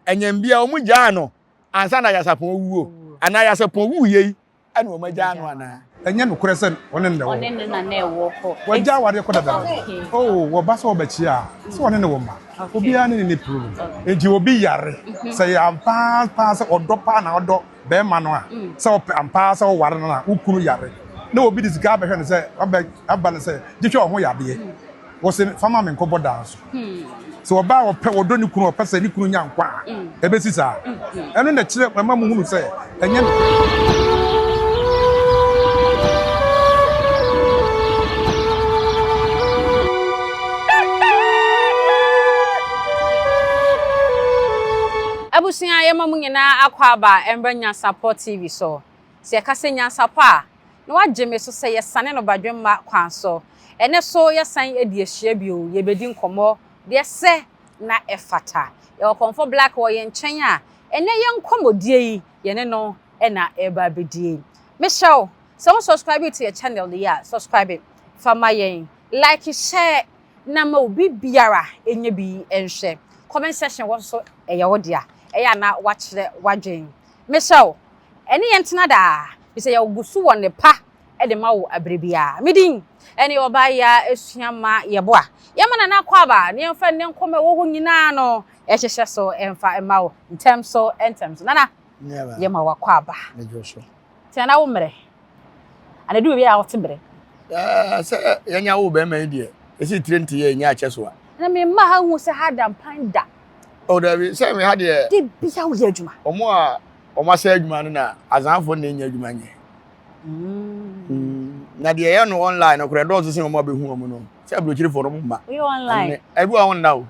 Ɛnyɛmbia wɔn gyaa no ansa na Yasapɔn wuo anaa Yasapɔn wuiɛ yi ɛna wɔn agyaa no anaa? Ɛnyɛ nokorɛ sɛ ɔne no na ɛwɔ hɔ. Ɔne ne na na ɛwɔ hɔ. Wagya awadeɛ kɔ dada no. Oh, wɔba sɛ wɔbɛkyia a, sɛ ɔne ne wɔ mma. Obiara ne ne ne problem. Enti obi yare, sɛ ɛyɛ ampa ara paa sɛ ɔdɔ paa na ɔdɔ bɛrima no a, sɛ ɔpɛ ampa ara sɛ ɔware no a, wo kunu yare na obi de sika abɛhwɛ no sɛ, aba aba no sɛ, gye hwɛ ɔho yadeɛ. Wɔse fa ma me nkɔbɔ daa nso. Sɛ ɔbaa a ɔpɛ ɔdɔ ne kunu ɔpɛ sɛ ne kunu nya nkwa a, ɛbɛsi saa. Ɛno na ɛkyerɛ ɛma muhunu sɛ ɛnyɛ nokorɛ. Abusua yɛma mo nyinaa akwaaba ɛmbrɛ Nyansapɔ TV so. Sɛ yɛka sɛ Nyansapɔ a, na wagye me so sɛ yɛsane no badwemma kwan so. Ɛnnɛ so yɛsan adi ahyia bio, yɛbɛdi nkɔmmɔ deɛ ɛsɛ na ɛfata. Yɛwɔ Kɔmfɔ Black wɔ yɛn nkyɛn a, ɛnnɛ yɛn nkɔmmɔdie yi, yɛne no na ɛreba abɛdie. Mesrɛ wo, sɛ wo subscribe to yɛ channel yi a, subscribe fa ma yɛn, like, share na ma obi biara nyɛ bi nhwɛ. Comment section hɔ nso ɛyɛ wo dea, ɛyɛ a na woakyerɛ w'adwene. Mesrɛ wo, ɛne yɛn ntena daa, efisɛ yɛgu so wɔ nnepa de ma wo bere biara. Me din ne Ɔbaayaa Asuama Yeboah. Yɛma Nana Akwaaba na yɛmfa nnɛ nkɔmmɔ a ɛwɔ hɔ nyinaa no nhyehyɛ so mfa mma wo ntɛm so ntɛm so. Nana, yɛma wo akwaaba. Nti Nana wo mmerɛ? Ana edu baabi a wote brɛ? Sɛ yɛnya wo bɛrima yi deɛ, ɛsi tire nte yɛ ɛnya akyɛ so a. Na me mma ha hu sɛ ha da mpan da. Oh dabi, sɛ me ha deɛ. De bia woyɛ adwuma. Wɔn a wɔn asɛ adwuma no na azanfoɔ na ɛnya adwuma nyɛ. Mm. Na deɛ ɛyɛ no online no koraa ɛdɔɔso sen wɔn a bɛhu wɔn no. Sɛ aburokyirefoɔ no mma. Woyɛ online. Ɛbi wɔ wɔn nna o.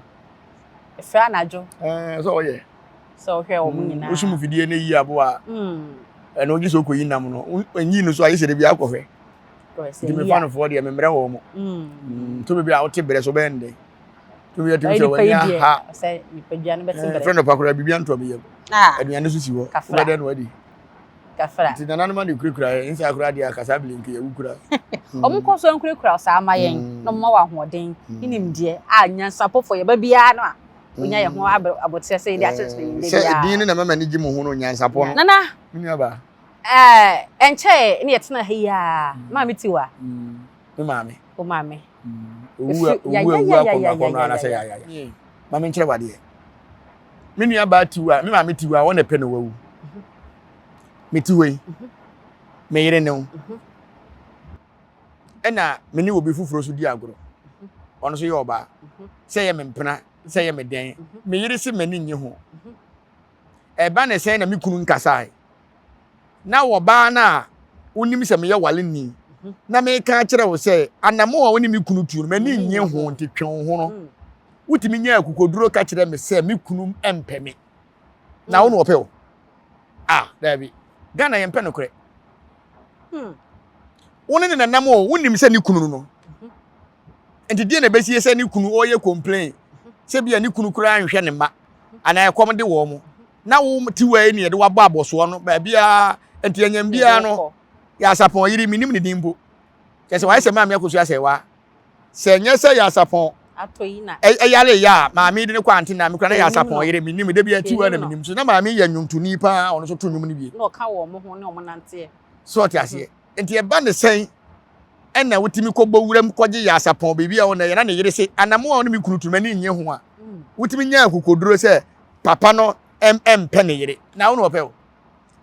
Ɛfɛ anadwo. Ɛɛ sɛ ɔyɛ. Sɛ ɔhwɛ wɔn mm. nyinaa. Wosum fidie no yi aboa. Mm. Ɛna ogye sɛ okɔyi nam no. Nyi no so ayɛ sɛ de bi akɔhwɛ. Nti mefa no foɔ deɛ memmerɛ wɔ mo. Mm. To baabi a wote berɛ so bɛyɛ ndɛ. To bi atumi sɛ w'ani aha. Frɛ no pa koraa biribi antɔ me yam. Ah. Aduane so si hɔ. Wobɛdɛ no adi. Kafra. Nti nananom ade kurakura yɛn nsa koraa deɛ akasa bere nka yɛwu koraa. Wɔn kɔ so nkurakura saa ma yɛn mm. na wɔn ma wɔ ahoɔden ne nimdeɛ a nyansapɔfo yɛba biara no a onya yɛn ho aboteɛ sɛ yɛde akyerɛkyerɛ yɛn da biara. Sɛ edin no na ɛma m'ani gye mo ho no nyansapɔ no. Nana. Me nua baa. Ɛɛ ɛnkyɛɛ ne yɛtena ha yi a maame ti wa. Me maame. Wo maame. Owu owu owu akɔnɔ akɔnɔ anasɛ yayaya. Maame nkyerɛ wadeɛ. Me nua baa ti wa me maame ti wa wɔn na ɛpɛ na wawu. Mete hɔ yi, me yere ne wo. Ɛna me ne obi foforɔ so di agorɔ. Ɔno nso yɛ ɔbaa. Sɛ yɛ me mpena, sɛ yɛ me dɛn. Me yere se m'ani nnye ho. Ɛba ne sɛn na me kunu nkasae. Na ɔbaa no a wonim sɛ meyɛ waleni na meka akyerɛ wo sɛ anammɔn a wo ne me kunu tu no m'ani nnye ho nti twe wo ho no. Wotumi nya akokoduro ka kyerɛ me sɛ me kunu mpɛ me. Na wo na ɔpɛ wo. Ah, daabi. Ghana yɛmpɛ nokorɛ. Hmm. Wo ne ne nanam o, wonim sɛ ne kunu no. Mhm. Nti deɛ na ɛbɛsie sɛ ne kunu ɔyɛ complain sɛ bia ne kunu koraa nhwɛ ne mma anaa ɛkɔm de wɔn mo. Na wo ti wɔ ne yɛde wabɔ abɔsoɔ no baabiara nti ɛnyɛm biara no yɛ asapɔn yere menim ne din mpo. Kyɛ sɛ wayɛ sɛ maame akosua sɛ wa. Sɛ ɛnyɛ sɛ Yasapɔn yare yɛ a, maame de no kɔ ante na mekura na Yasapɔn yere menim da bi akyi wa na menim so na maame yɛ nnwontoni paa ɔno nso to nnwom no bi. Na ɔka wɔn ho ne wɔn nanteɛ. So ɔte aseɛ. Nti ɛba ne sɛn ɛna wotumi kɔbɔ wuram kɔgye Yasapɔn biribi a ɔna yɛ na ne yere se anamo a ɔne me kunu tu m'ani nnye ho a wotumi nya akokoduro sɛ papa no ɛmpɛ ne yere na wo na ɔpɛ o.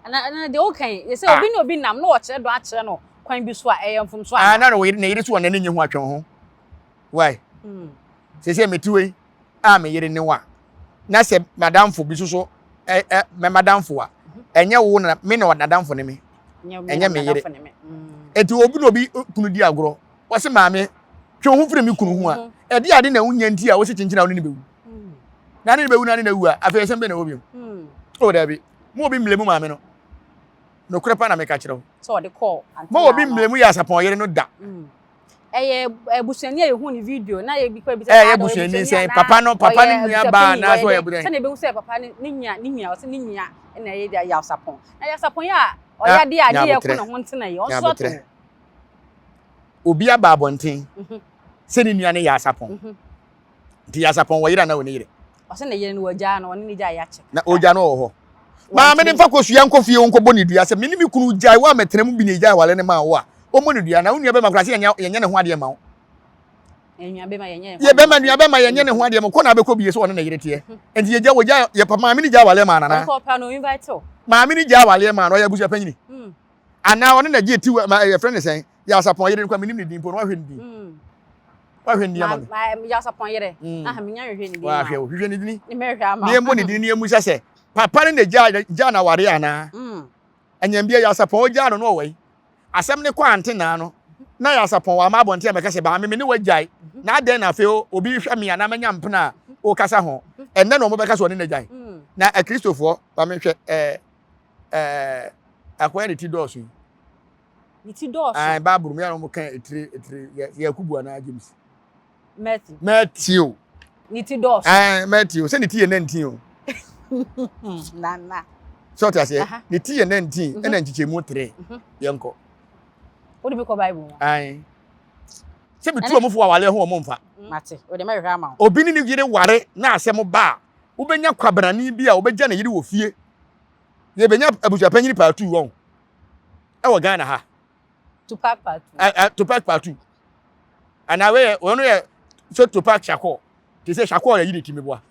Na na deɛ woka yi, sɛ obi ne obi nam na ɔkyerɛ dɔ akyerɛ no kwan bi so a, ɛyɛ mfomso anaa? Na ne yere so wɔ n'ani nye ho atwɛn ho. Why? Hmm. Sɛ sɛ mete wei a me yere ne wo a, na sɛ madamfo bi so so ɛ ɛ mɛ madamfo a, ɛnyɛ wo na me na nadamfo ne me. Ɛnyɛ me yere. Eti obi na obi kunu di agorɔ. Wɔse maame, twe wo ho firi me kunu ho a, ɛde ade na wonya nti a wose kyenkyen a wo ne ne bɛwu. Na ne ne bɛwu na ne na wu a, afei ɛsɛm bɛ na ɛwɔ bio. O dabi. Mo obi mmle mu maame no. Nokorɛ pa na meka kyerɛ wo. Sɛ ɔde kɔɔ antenna Mo obi mmle mu yɛ asapɔn yere no da. Mm. Ɛyɛ abusuani a yɛhu ne video na yɛ bi kɔ ebisa. Ɛyɛ busuani sɛn papa no papa no nua baa na sɛ ɔyɛ busuani. Sɛ na ebehu sɛ papa no ne nua ne nua ɔsɛ ne nua na ɛyɛ de yɛ asapɔn. Na yɛ asapɔn yɛ a ɔyɛ adeɛ a ne yɛ ko ne ho ntena yi ɔnso ato. Obi aba abɔnten mhm. sɛ ne nua no yɛ asapɔn. Mhm. Nti yɛ asapɔn wɔ yere anaa wɔ ne yere. Ɔsɛ ne yere no wagyaa no, ɔne ne gyae akyɛ. Na ogya no wɔ hɔ. Maame no mfa kosua nkɔ fie nkɔbɔ ne dua sɛ me ne me kunu gyae wo a mɛtena mu bi na egyae aware no maa wo a, ɔmmɔ ne dua. Na wo nua bɛma koraa sɛ yɛnyɛ yɛnyɛ ne ho adeɛ ma wo. Yɛ bɛma nua bɛma yɛnyɛ ne ho adeɛ ma kɔ na abɛkɔ bie sɛ ɔne ne yere teɛ. Nti yɛgya wɔgya yɛ pa maame no gya aware maa nana. Maame no gya aware maa no ɔyɛ abusua panyini. Hmm. Anaa ɔne na gye ti ma yɛfrɛ ne sɛn yɛ asapɔn yere no kwa menim ne din mpo no wahwɛ ne din. Hmm. Wahwɛ ne din ama me. Yɛ asapɔn yere. Hmm. Ah menya hwehwɛ ne din. Wahwɛ o hwehwɛ ne din. Ne yɛmmɔ ne din ne yɛmmusa sɛ papa no na gya gya na aware anaa. Anyambia yɛ asapɔn ogyaa no no ɔwɔ yi. Asɛm no kɔ antenaa no, na Nyansapɔn wama abɔnten abɛka sɛ, Maame, me ne wo agyae, na adɛn na afei obi rehwɛ me a na manya mpena a wokasa ho? Ɛnnɛ na wɔbɛka sɛ ɔne no agyae. Na Akristofoɔ, ma menhwɛ, ɛɛ, ɛɛ, akoa ne ti dɔɔso yi. Ne ti dɔɔso? Ɛɛ, Bible mu yɛ na wɔka etire, etire, yɛ, Yakubu anaa James? Matthew. Matthew. Ne ti dɔɔso. Ɛɛ Matthew sɛ ne ti yɛ 19 o. Nana. Sɛ ɔte aseɛ ne ti yɛ 19 ɛna nkyekyɛmu 3 yɛn kɔ. Wode bi kɔ Bible mu. Ayi. Sɛ metu wɔn fo awale ho wɔn mfa. Mate wode mɛhwehwɛ ama wo. Obi ne ne yere ware na asɛm ba a wobɛnya kwabrane bi a wobɛgya ne yere wɔ fie. Yɛbɛnya abusuapanyini paatu wɔn ɛwɔ Ghana ha. Tupac part two. Ɛ ɛ Tupac part two. Ana wei yɛ wɔn yɛ sɛ Tupac Shakur. Te sɛ Shakur yɛ yi ne ti mi boa.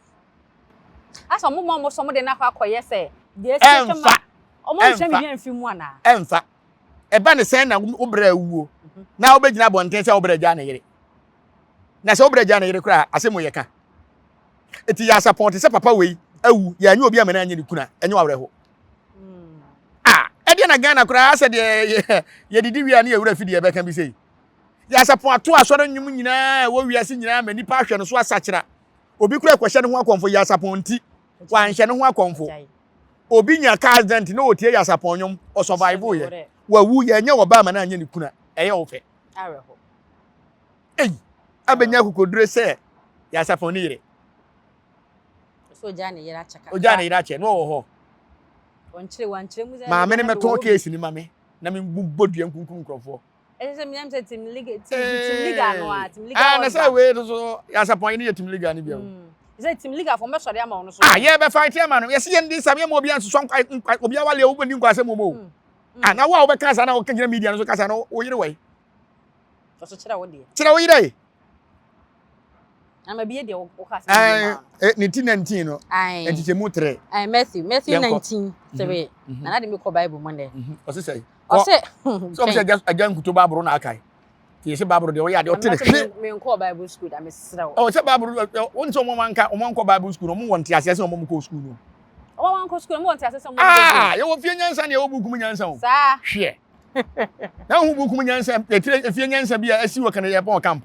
Asa ɔmo ma ɔmo sɔ ɔmo de n'akɔ akɔyɛ sɛ deɛ esi atwa ma ɔmo nhwɛ mi bi nfi mu ana. Ɛnfa. Ɛba ne sɛn na wo brɛ awuo na wobɛgyina abɔnten sɛ wo brɛ gya ne yere. Na sɛ wo brɛ gya ne yere koraa asɛm yɛ ka. Eti yɛ asapɔn te sɛ papa wei awu yɛ anyɛ obi amena anyɛ ne kuna ɛnyɛ awerɛho. Ah, ɛdeɛ na Ghana koraa sɛ deɛ yɛdidi wie a ne yɛwura fi deɛ ɛbɛka bi sei. Yɛasapɔn ato asɔre nnwom nyinaa ɛwɔ wiase nyinaa ma nnipa ahwɛ no so asakyera. Obi koraa kɔhyɛ ne ho akɔmfo Yɛasapɔn nti, wanhyɛ ne ho akɔmfo. Obi nya car accident na ɔtie Yɛasapɔn nnwom, ɔsurvive yɛ. Wawu, yɛnyɛ wɔ ba ama no anyɛ ne kuna. Ɛyɛ wo fɛ. Ei, abɛnya akokodure sɛ Yɛasapɔn ne yere. Ogyaa ne yere akyɛ kakra. Ogyaa ne yere akyɛ na ɔwɔ hɔ. Ɔnkyerɛ wankyerɛ mu sɛ. Maame no mɛtɔn keesi no ma me na me bɔ dua nkunkum nkurɔfoɔ. Ɛsɛ sɛ menyam sɛ team league team team league ano a team league. Ah na sɛ wei no so yasapɔn yi ne yɛ team league ano bi o. Sɛ team league afɔ mbɛsɔre ama ɔno so. Ah yɛ bɛ fight ama no yɛsi yɛn di nsam yɛ ma obi ansosɔ nkwa nkwa obi awale a wobɛdi nkwa asɛm mu o. Ah na wo a wobɛka saa na woka gyina media no so kasa no wo yere wɔ yi. Ɔso kyerɛ wo deɛ. Kyerɛ wo yere yi. Ama bi deɛ woka sɛ eh, eh, ne ti 19 no nkyekyɛmu 3 Aye, Matthew Matthew 19 3 mhm. na na de me kɔ Bible mu ndɛ mhm. ɔse sɛ ɔse sɛ ɔmo sɛ agya nkuto baaboro na akae nti yɛsɛ baaboro deɛ ɔyɛ adeɛ ɔte ne hwe menkɔɔ Bible school da mesrɛ wo ɔ sɛ baaboro wɔn sɛ ɔmo anka ɔmo ankɔ Bible school no ɔmo wɔ nteaseɛ sɛ ɔmo kɔ school no ɔmo ankɔ school ɔmo wɔ nteaseɛ sɛ ɔmo ah yɛwɔ fie nyansa ne yɛwɔ buku mu nyansa o saa hwɛ na ho buku mu nyansa yɛtire efie nyansa bi a asi wɔ kan yɛ pɔn camp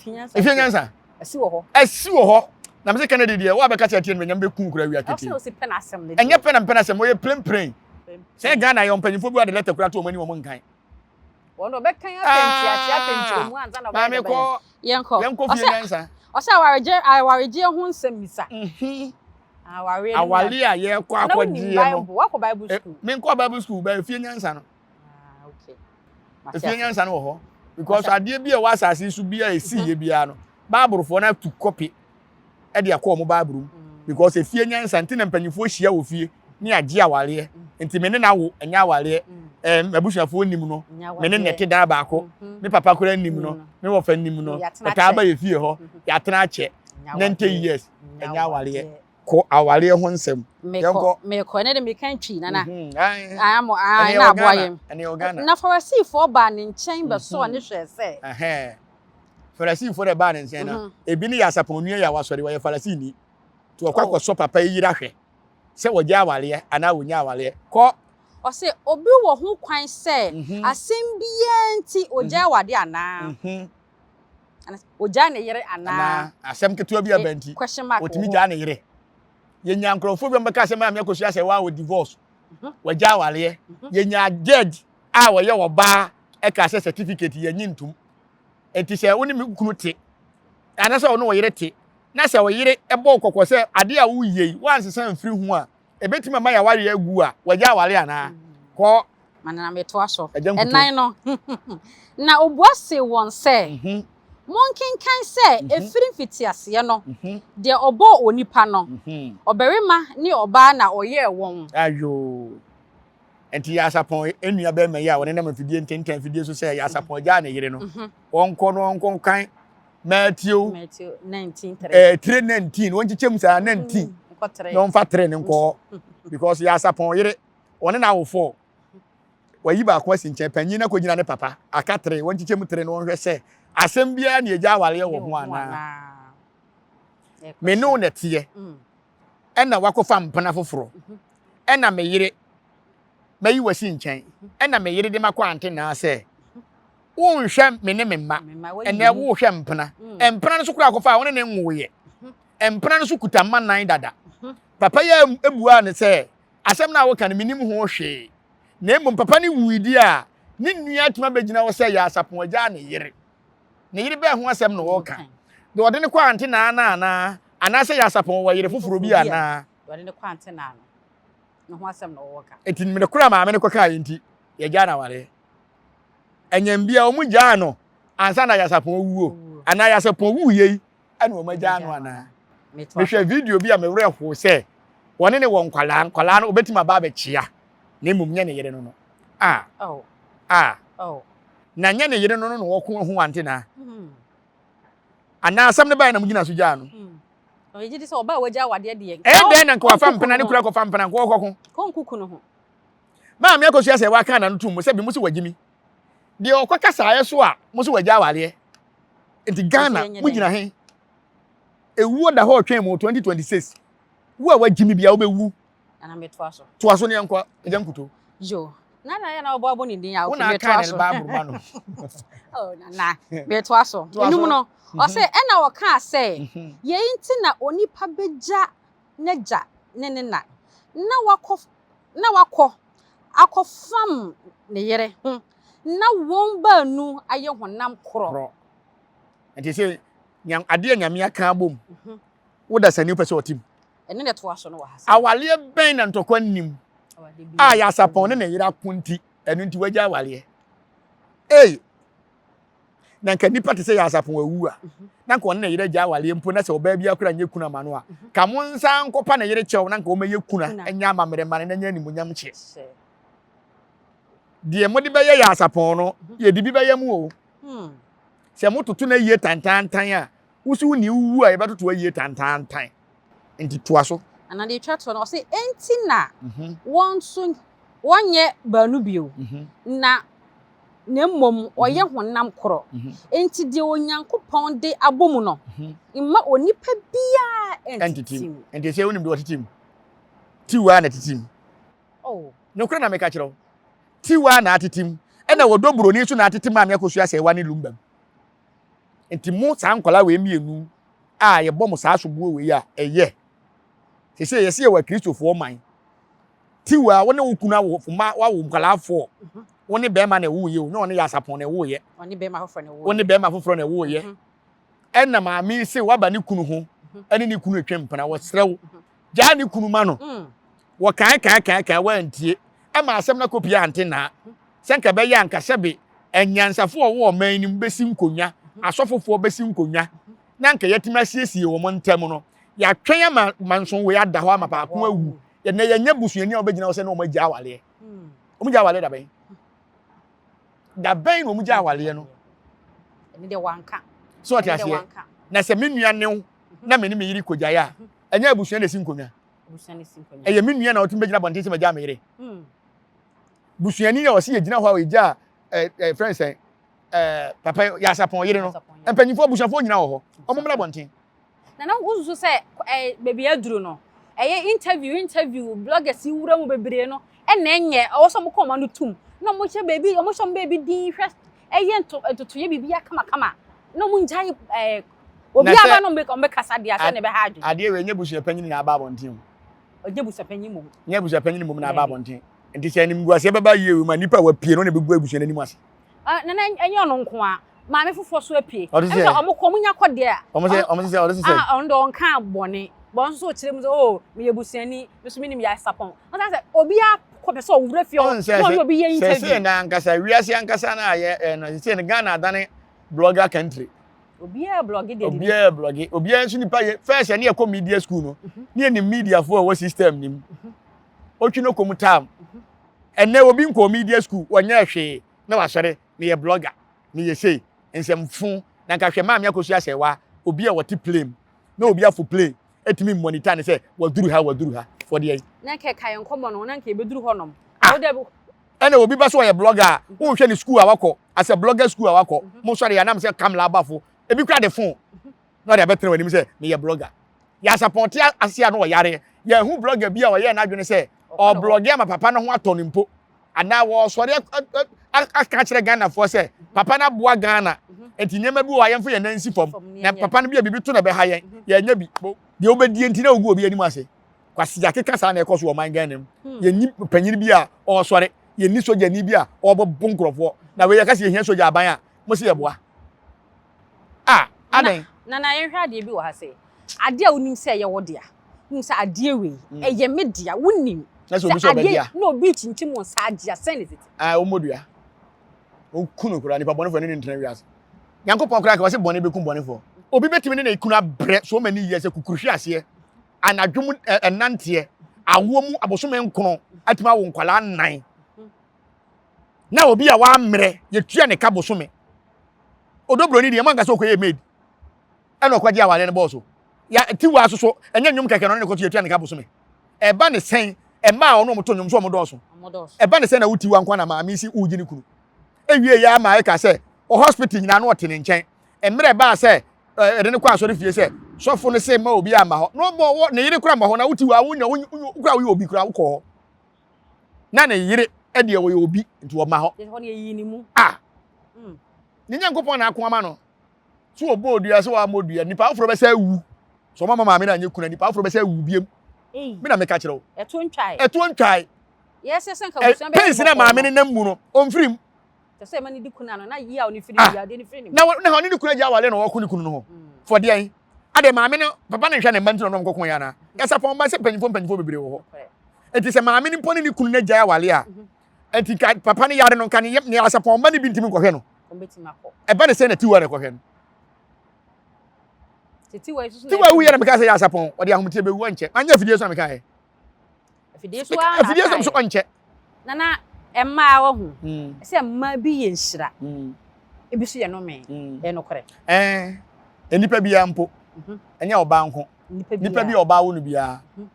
Efie nyansa. Ɛsi wɔ hɔ. Ɛsi wɔ hɔ. Na mese Kennedy deɛ wo a bɛka sɛ ɛteɛ no bɛnyam bɛku kura wia kete. Ɛnyɛ pɛ na mpɛ n'asɛm ɔyɛ plain plain. Sɛ Ghana yɛ mpanyinfoɔ bi wa de lɛtɛ kura to wɔn ani wɔn nkan. Wɔn ɔbɛkan apɛ ntiase apɛ nkyerɛmu ansa na ɔbɛyɛ dɛ bɛyɛ. Yɛnkɔ. Yɛnkɔ fie nyansa. Ɔsɛ awaregye awaregye ho nsɛm bisa. Aware a yɛkɔ akɔgyeɛ no. Wakɔ Bible school. Menkɔ Bible school bɛyɛ fie nyansa no. Efie nyansa no wɔ hɔ because adeɛ bi a ɛwɔ asase so bi a esi yɛ biara no baaborofoɔ no atu kɔpi ɛde akɔ wɔn baaboro mu because efie nyansa nti na mpanyinfoɔ hyia wɔ fie ne agye awareɛ nti me ne na wo ɛnyɛ awareɛ ɛɛ m'abusuafoɔ nim no me ne nɛte dan baako me papa koraa nim no me wɔfa nim no ɔtaa ba yɛ fie hɔ yɛatena akyɛ 90 years ɛnyɛ awareɛ. Kɔ awareɛ ho nsɛm. Mekɔ mekɔ ɛnɛ de meka ntwi nana. Mhm, Amo ah na aboa yɛn. Ɛne Ghana. Na Farisifoɔ baa ne nkyɛn bɛsɔɔ ne hwɛɛ sɛ. Farisifoɔ na ɛbaa ne nkyɛn na mhm. ebi ne yɛ asapɔn nua yɛ a wasɔre wɔyɛ Farisini. Nti wɔkɔ oh. akɔsɔ papa yi yere ahwɛ sɛ wɔgya awareɛ anaa wɔnya awareɛ. Kɔ. Ɔse obi wɔ ho kwan sɛ mhm. asɛm biara nti ogya awadeɛ anaa. Ogyaa ne yere anaa? Asɛm ketewa bi aba nti, otumi gyaa ne yere. Yɛnya nkurɔfoɔ bi a wɔbɛka sɛ maame akosua sɛ waa wɔ divorce, mhm. wɔagya awareɛ. Mhm. Yɛnya judge a wɔyɛ ɔbaa ɛka sɛ certificate yɛnye ntom. Nti sɛ wo ne me kunu te, anaasɛ ɔne wo yere te, na sɛ wo yere bɔ kɔkɔ sɛ adeɛ a woyɛ yi, woansesa mfiri ho a, Ebetumi ama yɛaware agu a, wɔagya aware anaa? Kɔ. Ma na metoa so. Ɛnan no. Na obua see wɔn sɛ, mhm. Monkenkan sɛ ɛfiri mfitiaseɛ no, deɛ ɔbɔɔ onipa no, ɔbarima ne ɔbaa na ɔyɛɛ wɔn. Ayoo. Nti Yasapɔn nua bɛrima yi a ɔnenam afidie ntentan afidie so sɛ Yasapɔn gyaa ne yere no, ɔnkɔ no ɔnkɔ kan Matthew tire 19 wɔnkyekyɛ mu saa 19 na ɔmfa tere no nkɔ because Yasapɔn yere ɔne n'awofoɔ wayi baako asi nkyɛn panyin no akɔgyina ne papa aka tere wɔnkyekyɛ mu tere no wɔnhwɛ sɛ asɛm biara ne agya awareɛ wɔ ho anaa me ne wo na ɛteɛ ɛna wakɔfa mpena foforɔ ɛna me yere mayi wasi nkyɛn ɛna me yere de makɔ ante naa sɛ wonhwɛ me ne me mma ɛnɛ wohwɛ mpena mpena no so koraa akɔfa a wo ne ne nwoyɛ mpena no so kuta mma nan dada papa yi ebuaa ne sɛ asɛm no a woka no menim ho hwee na mmom papa no wui di a ne nua atumi abɛgyina hɔ sɛ yɛ asapɔn agya ne yere Ne yere bɛn ho asɛm na ɔreka? Deɛ ɔde no kɔ antenaa no anaa? Anaasɛ yɛ asapɔn wɔ yere foforɔ bi anaa? Deɛ ɔde no kɔ antenaa no ne ho asɛm na ɔreka. Enti mmerɛ koro a maame no kɔkaeɛ nti, yɛgyaa no awareɛ. Anyam bia wɔn gyaa no ansa na Yasapɔn wuo. Anaa Yasapɔn wuiɛ yi ɛna wɔn agyaa no anaa? Mehwɛ video bi a me werɛ hoo sɛ wɔne ne wɔ nkwadaa, nkwadaa no wɔbɛtumi aba abɛkyea na mmom nyɛ ne yere no no. Ah. Oh. Ah. Oh. Na nyɛ ne yere no no na wɔko ho ante na. Anaa asɛm no bae na mo gyina so gyaa no. Ɔyɛ gye sɛ ɔbaa wagya awadeɛ deɛ. Ɛyɛ dɛn na nka wafa mpena ne kura kɔfa mpena nka ɔkɔko. Kɔnkuku no ho. Maame akosua sɛ waka na no tum mo sɛ bi mo sɛ wagye mi. Deɛ ɔkɔ kasaeɛ so a mo sɛ wagya awadeɛ. Nti Ghana mo gyina he. Ewuo da hɔ ɔtwɛn mo 2026. Wo a wagye mi bia wobɛwu. Nana metoa so. Toa so ne yɛnkɔ agya nkuto. Yo. Nana yɛ na ɔbɔ abɔ ne din a okay metoa so. Wo na aka ne Bible ma no. Oh nana metoa so. Enum no ɔsɛ ɛna ɔkaa sɛ yei nti na onipa bɛgya n'agya ne ne na na wakɔ na wakɔ akɔfam ne yere ho na wɔn baanu ayɛ honam korɔ. Korɔ. Nti sɛ adeɛ nyame aka abom wo da sani wopɛ sɛ ɔte mu. Ɛno na ɛtoa so no wɔ ha sɛ. Awaleɛ bɛn na ntɔkwa nnim a Yasapɔn ne ne yere ako nti ɛno nti wagya awaleɛ. Ei! Na nka nipa te sɛ Yasapɔn awu a mhm. na nka ɔne ne yere agya awaleɛ mpo na sɛ ɔbaa bi akora nyɛ kunu ama no a mhm. ka mo nsa nkɔpa ne yere kyɛw na nka wɔmɛyɛ kuna ɛnyɛ amammerɛ ma no na nyɛ animuonyam kyɛ. Deɛ mode bɛyɛ Yasapɔn no mhm. yɛde bi bɛyɛ mu o. Hmm. Sɛ mototo no ayie tantantan a Wo so wonni wo wu a yɛbɛtoto ayie tantaantan. Nti toa so. Anaa deɛ ɛtwa toɔ no, ɔse, Enti na wɔn nso wɔnyɛ baanu bio, na na mmom wɔyɛ honam korɔ. Enti deɛ Onyankopɔn de abɔ mu no, mma onipa biara ntete mu. Nti sɛ wonim deɛ ɔtete mu? Tiw ara na ɛtete mu. Oh. Nokorɛ na meka kyerɛ wo. Tiw ara na atete mu. Ɛna wɔdɔ buroni nso na atete Maame Akosua Asɛewa ne Lumba mu. Nti mo saa nkwadaa wei mmienu a yɛbɔ mo saa soboɔ wei a ɛyɛ. Sese yɛsi yɛwɔ akristofoɔ man. Tiw a wo ne wo kunu awo mma wawo nkwadaa foɔ. Mhm. Wo ne bɛrima na ɛwo yɛ o, nyɛ ɔne yɛ asapɔn na ɛwo yɛ. Ɔne bɛrima foforɔ na ɛwo yɛ. Wo ne bɛrima foforɔ na ɛwo yɛ. Mhm. Ɛna maame yi se waba ne kunu ho mhm. ɛne ne kunu atwa mpena wɔsrɛ wo. Gyaa ne kunu ma no. Mm. Wɔkae kae kae kae wɔantie. Ɛma asɛm no akɔpie ante naa. Sɛ nka ɛbɛyɛ a nka sɛbe anyansafo a wɔwɔ ɔman no mu besi nkonnwa, asɔfofoɔ besi nkonnwa, na nka yɛatumi asiesie wɔn ntam no, yɛatwɛn ama manson wei ada hɔ ama baako awu. Ɛnɛ yɛnyɛ busuani a wɔbɛgyina hɔ sɛ na wɔn agya awaleɛ. Wɔn gya awaleɛ dabɛn? Dabɛn na wɔn gya awaleɛ no? Ɛne deɛ wanka. So ɔte aseɛ? Na sɛ me nua ne wo na me ne me yere kɔgyae a, ɛnyɛ abusua na ɛsi nkonnwa. Ɛyɛ me nua na ɔtumi bɛgyina abɔnten sɛ magyaa me yere. Busuani a ɔsi yɛgyina hɔ a ɔgya ɛ ɛ fɛn sɛn ɛ papa yasapɔn yere no mpanyinfoɔ abusuafoɔ nyinaa wɔ hɔ wɔn mmra abɔnten. Nana wosusu sɛ ɛ baabi aduru no ɛyɛ interview interview bloggers yi wura mu bebree no ɛna ɛnyɛ ɛwɔ sɛ wɔn kɔ wɔn ano tum na wɔn hyɛ baabi wɔn hyɛ wɔn baabi din hwɛ ɛyɛ nto ntotoyɛ biribi akamakama na wɔn ngyae ɛɛ obi aba na wɔn bɛ kasa deɛ asɛ na ɛbɛha adwene. Adeɛ wei nyɛ busuapanyin na aba abɔnten o. Ɔnyɛ busuapanyin mmom. Nyɛ abusuapanyin mmom na aba abɔnten. Nti sɛ animguaseɛ bɛba yie wei mu a, nipa a wapue no na ɛbɛgu abusua no anim ase. Ah, nana ɛnyɛ ɔno nko a. Maame foforɔ so apue. Ɔde sɛ. Ɛm sɛ ɔmo kɔ ɔmo nya kɔ deɛ a. Ɔmo sɛ ɔmo sɛ ɔde sɛ. Ah, ɔno deɛ ɔnka bɔne. Bɔn nso so ɔkyerɛ mu sɛ oh meyɛ busuani, me so menim Yasapɔn. Ɔsan sɛ obiara kɔ pɛ sɛ ɔwura fie hɔ na ɔne obi yɛ interview. Sɛ sɛ na ankasa wiase ankasa na ayɛ ɛno sɛ no Ghana adane blogger country. Obiara blɔge deɛ. Obiara blɔge. Obiara nso nipa yɛ first ɛne ɛkɔ media school no. Ne yɛ nim media fo a ɛwɔ system nim. Otwi no kɔm tam. Ɛnɛ obi nkɔ media school wɔnyɛ hwee na wasɔre meyɛ blogger meyɛ sei nsɛmfo na nka hwɛ maame akosua sɛ wa obi a wɔte plane na obi afo plane etumi monitor ne sɛ waduru ha waduru ha fɔ deɛ. Na nka ɛka yɛn nkɔmɔ no na nka ebeduru hɔ nom. Ah. Ɛna obi ba so ɔyɛ blogger a wonhwɛ ne school a wakɔ as a blogger school a wakɔ mo sɔre yɛ anam sɛ kamla abafo ebi kura de phone na ɔde abɛtena w'anim sɛ meyɛ blogger yɛ asapɔnte ase a na ɔyare yɛhu blogger bi a ɔyɛ n'adwene sɛ ɔblɔge ama papa no ho atɔ no mpo anaa wɔsɔre aka akyerɛ Ghanafoɔ sɛ papa no aboa Ghana nti nneɛma bi wɔ a yɛmfa yɛn nan nsi fam na papa no bi a biribi to na ɛbɛha yɛn yɛnyɛ bi deɛ wobɛdie nti na wogu obi anim ase Kwasi akeka saa na ɛkɔ so wɔ ɔman Ghana mu. Hmm. Yɛnni panyin bi a ɔresɔre, yɛnni sogyani bi a ɔrebɛbo nkurɔfoɔ. Na wei yɛka sɛ yɛhia sogya aban a, mo se yɛboa. Ah, adɛn? Na na yɛnhwɛ adeɛ bi wɔ ha sɛ, adeɛ a wonim sɛ ɛyɛ wo dea, wonim sɛ adeɛ wei hmm. ɛyɛ me dea, wonim sɛ adeɛ na obi kyinkyim wo nsa agye a, sɛn na ɛsɛ ti? Ah, wɔmmɔ dua. Wɔku no koraa, nipa bɔnefoɔ ne ne ntena wiase. Nyankopɔn koraa ka wɔse bɔne bɛkum bɔnefoɔ. Obi bɛtumi ne ne kunu abrɛ so many years sɛ kukuruhwe aseɛ anadwo mu ɛnanteɛ awoɔ mu abosome nkono atumi awo nkwadaa nnan na obi a wammerɛ yɛtua ne ka bosome odobroni deɛ mo ankasa ɔkɔyɛ maid ɛna ɔkɔgye awareɛ no bɔɔ so ya tiwa so so ɛnyɛ nnwom kɛkɛ na ɔne ne kɔto yɛtua ne ka bosome ɛba ne sɛn ɛma a ɔno ɔmo to nnwom so ɔmo dɔɔso ɛba ne sɛn na wo tiwa nko na maame si wogye ne kunu ewie yɛ ama ɛka sɛ wɔ hospital nyinaa no ɔte ne nkyɛn mmerɛ ɛbaa sɛ ɛde no kɔ asɔre fie sɛ sɔfo no se ma obi amma hɔ na ɔbɔ wɔ ne yere kora ma hɔ na wote hɔ a wonya wokora woyɛ obi kora wokɔ hɔ na ne yere ɛdeɛ wɔyɛ obi nti wɔma hɔ a mm. ne nyankopɔn na ako ama no so wɔbɔ odua sɛ wɔammɔ dua nipa afoforɔ bɛsɛ awu sɛ ɔma ma maame no anyɛ kuna nipa afoforɔ bɛsɛ awu biem me na meka kyerɛ wo ɛtoɔ ntwae ɛtoɔ ntwae pɛnsi na maame no nam mu no ɔmfiri mu Kyerɛ sɛ ɛma no di kuna no na yaw no firi ah. yadeɛ no firi ne mu. Na na ɔne ne kunu agya awale na ɔko ne kunu no ho. Mm. For deɛn? Ade maame no papa no nhwɛ ne mma nti na ɔnom kɔko yɛ anaa? Yɛsɛ pɔn mma sɛ mpanyinfoɔ mpanyinfoɔ bebree wɔ hɔ. Enti sɛ maame no mpo ne ne kunu no agya awale a, mhm. enti nka papa no yare no nka ne ne asapɔn mma no bi ntumi nkɔhwɛ no. Ɛba ne sɛ na tiwa na ɛkɔhwɛ no. Tiwa wu yɛ na meka sɛ yɛ asapɔn ɔde ahometeɛ bɛwu ɔnkyɛ. Manyɛ afidie so na meka yɛ. Afidie so ara na Afidie so ɔnkyɛ. Nana mmaa wɔ ho. Hmm. Sɛ mmaa bi yɛ nhyira. Hmm. Ebi so yɛ nome. Hmm. Ɛyɛ nokorɛ. Ɛɛ nnipa biara mpo. Mhm. Ɛnyɛ ɔbaa nko. Nipa bi a ɔbaa wo no biara. Mhm.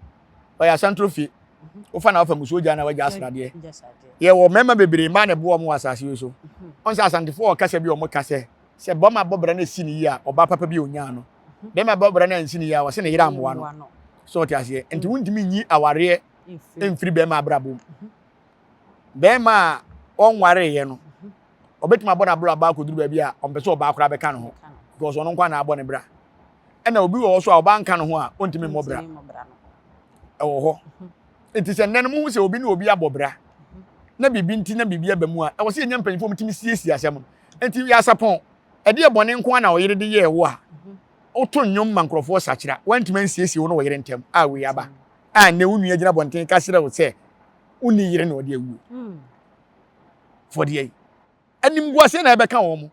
Ɔyɛ asantoro fie. Mhm. Wofa na wafa musuo gya na wagya asradeɛ. Yɛwɔ mmarima bebree mmaa na ɛboa wɔn wɔ asase yi so. Ɔn sɛ asantefoɔ ɔkasa bi a wɔn ka sɛ sɛ bɔma bɔ bra na esi ne yie a ɔbaa papa bi a onyaa no. Bɛrima bɔ bra na ansi ne yie a wɔse ne yere ammoa no. So ɔte aseɛ? Nti wontumi nyi awareɛ mfiri bɛrima abrabɔ mu. Bɛrima a ɔnwareeɛ no, ɔbɛtumi abɔ n'abrabɔ akɔduru baabi a ɔmpɛ sɛ ɔbaa koraa bɛka ne ho because ɔno nko na abɔ ne bra. Ɛna obi wɔ hɔ so a ɔbaa nka ne ho a ɔntumi mmɔ bra. Ɛwɔ hɔ. Nti sɛ nnɛ no mohu sɛ obi ne obi abɔ bra na biribi nti na biribi aba mu a, ɛwɔ sɛ yɛnya mpanyinfoɔ mutumi siesie asɛm no. Nti yɛ asapɔn, ɛdeɛ bɔne nko ara na ɔyere de yɛɛ wo a, woto nnwom ma nkurɔfoɔ sakyera, woantumi ansiesie wo ne wo yere ntam a wei aba a nnɛ wo nua gyina abɔnten ka kyerɛ wo sɛ wonni yere na ɔde awuo. Hmm. Fɔdeɛ yi. Animguaseɛ na ɛbɛka wɔn mo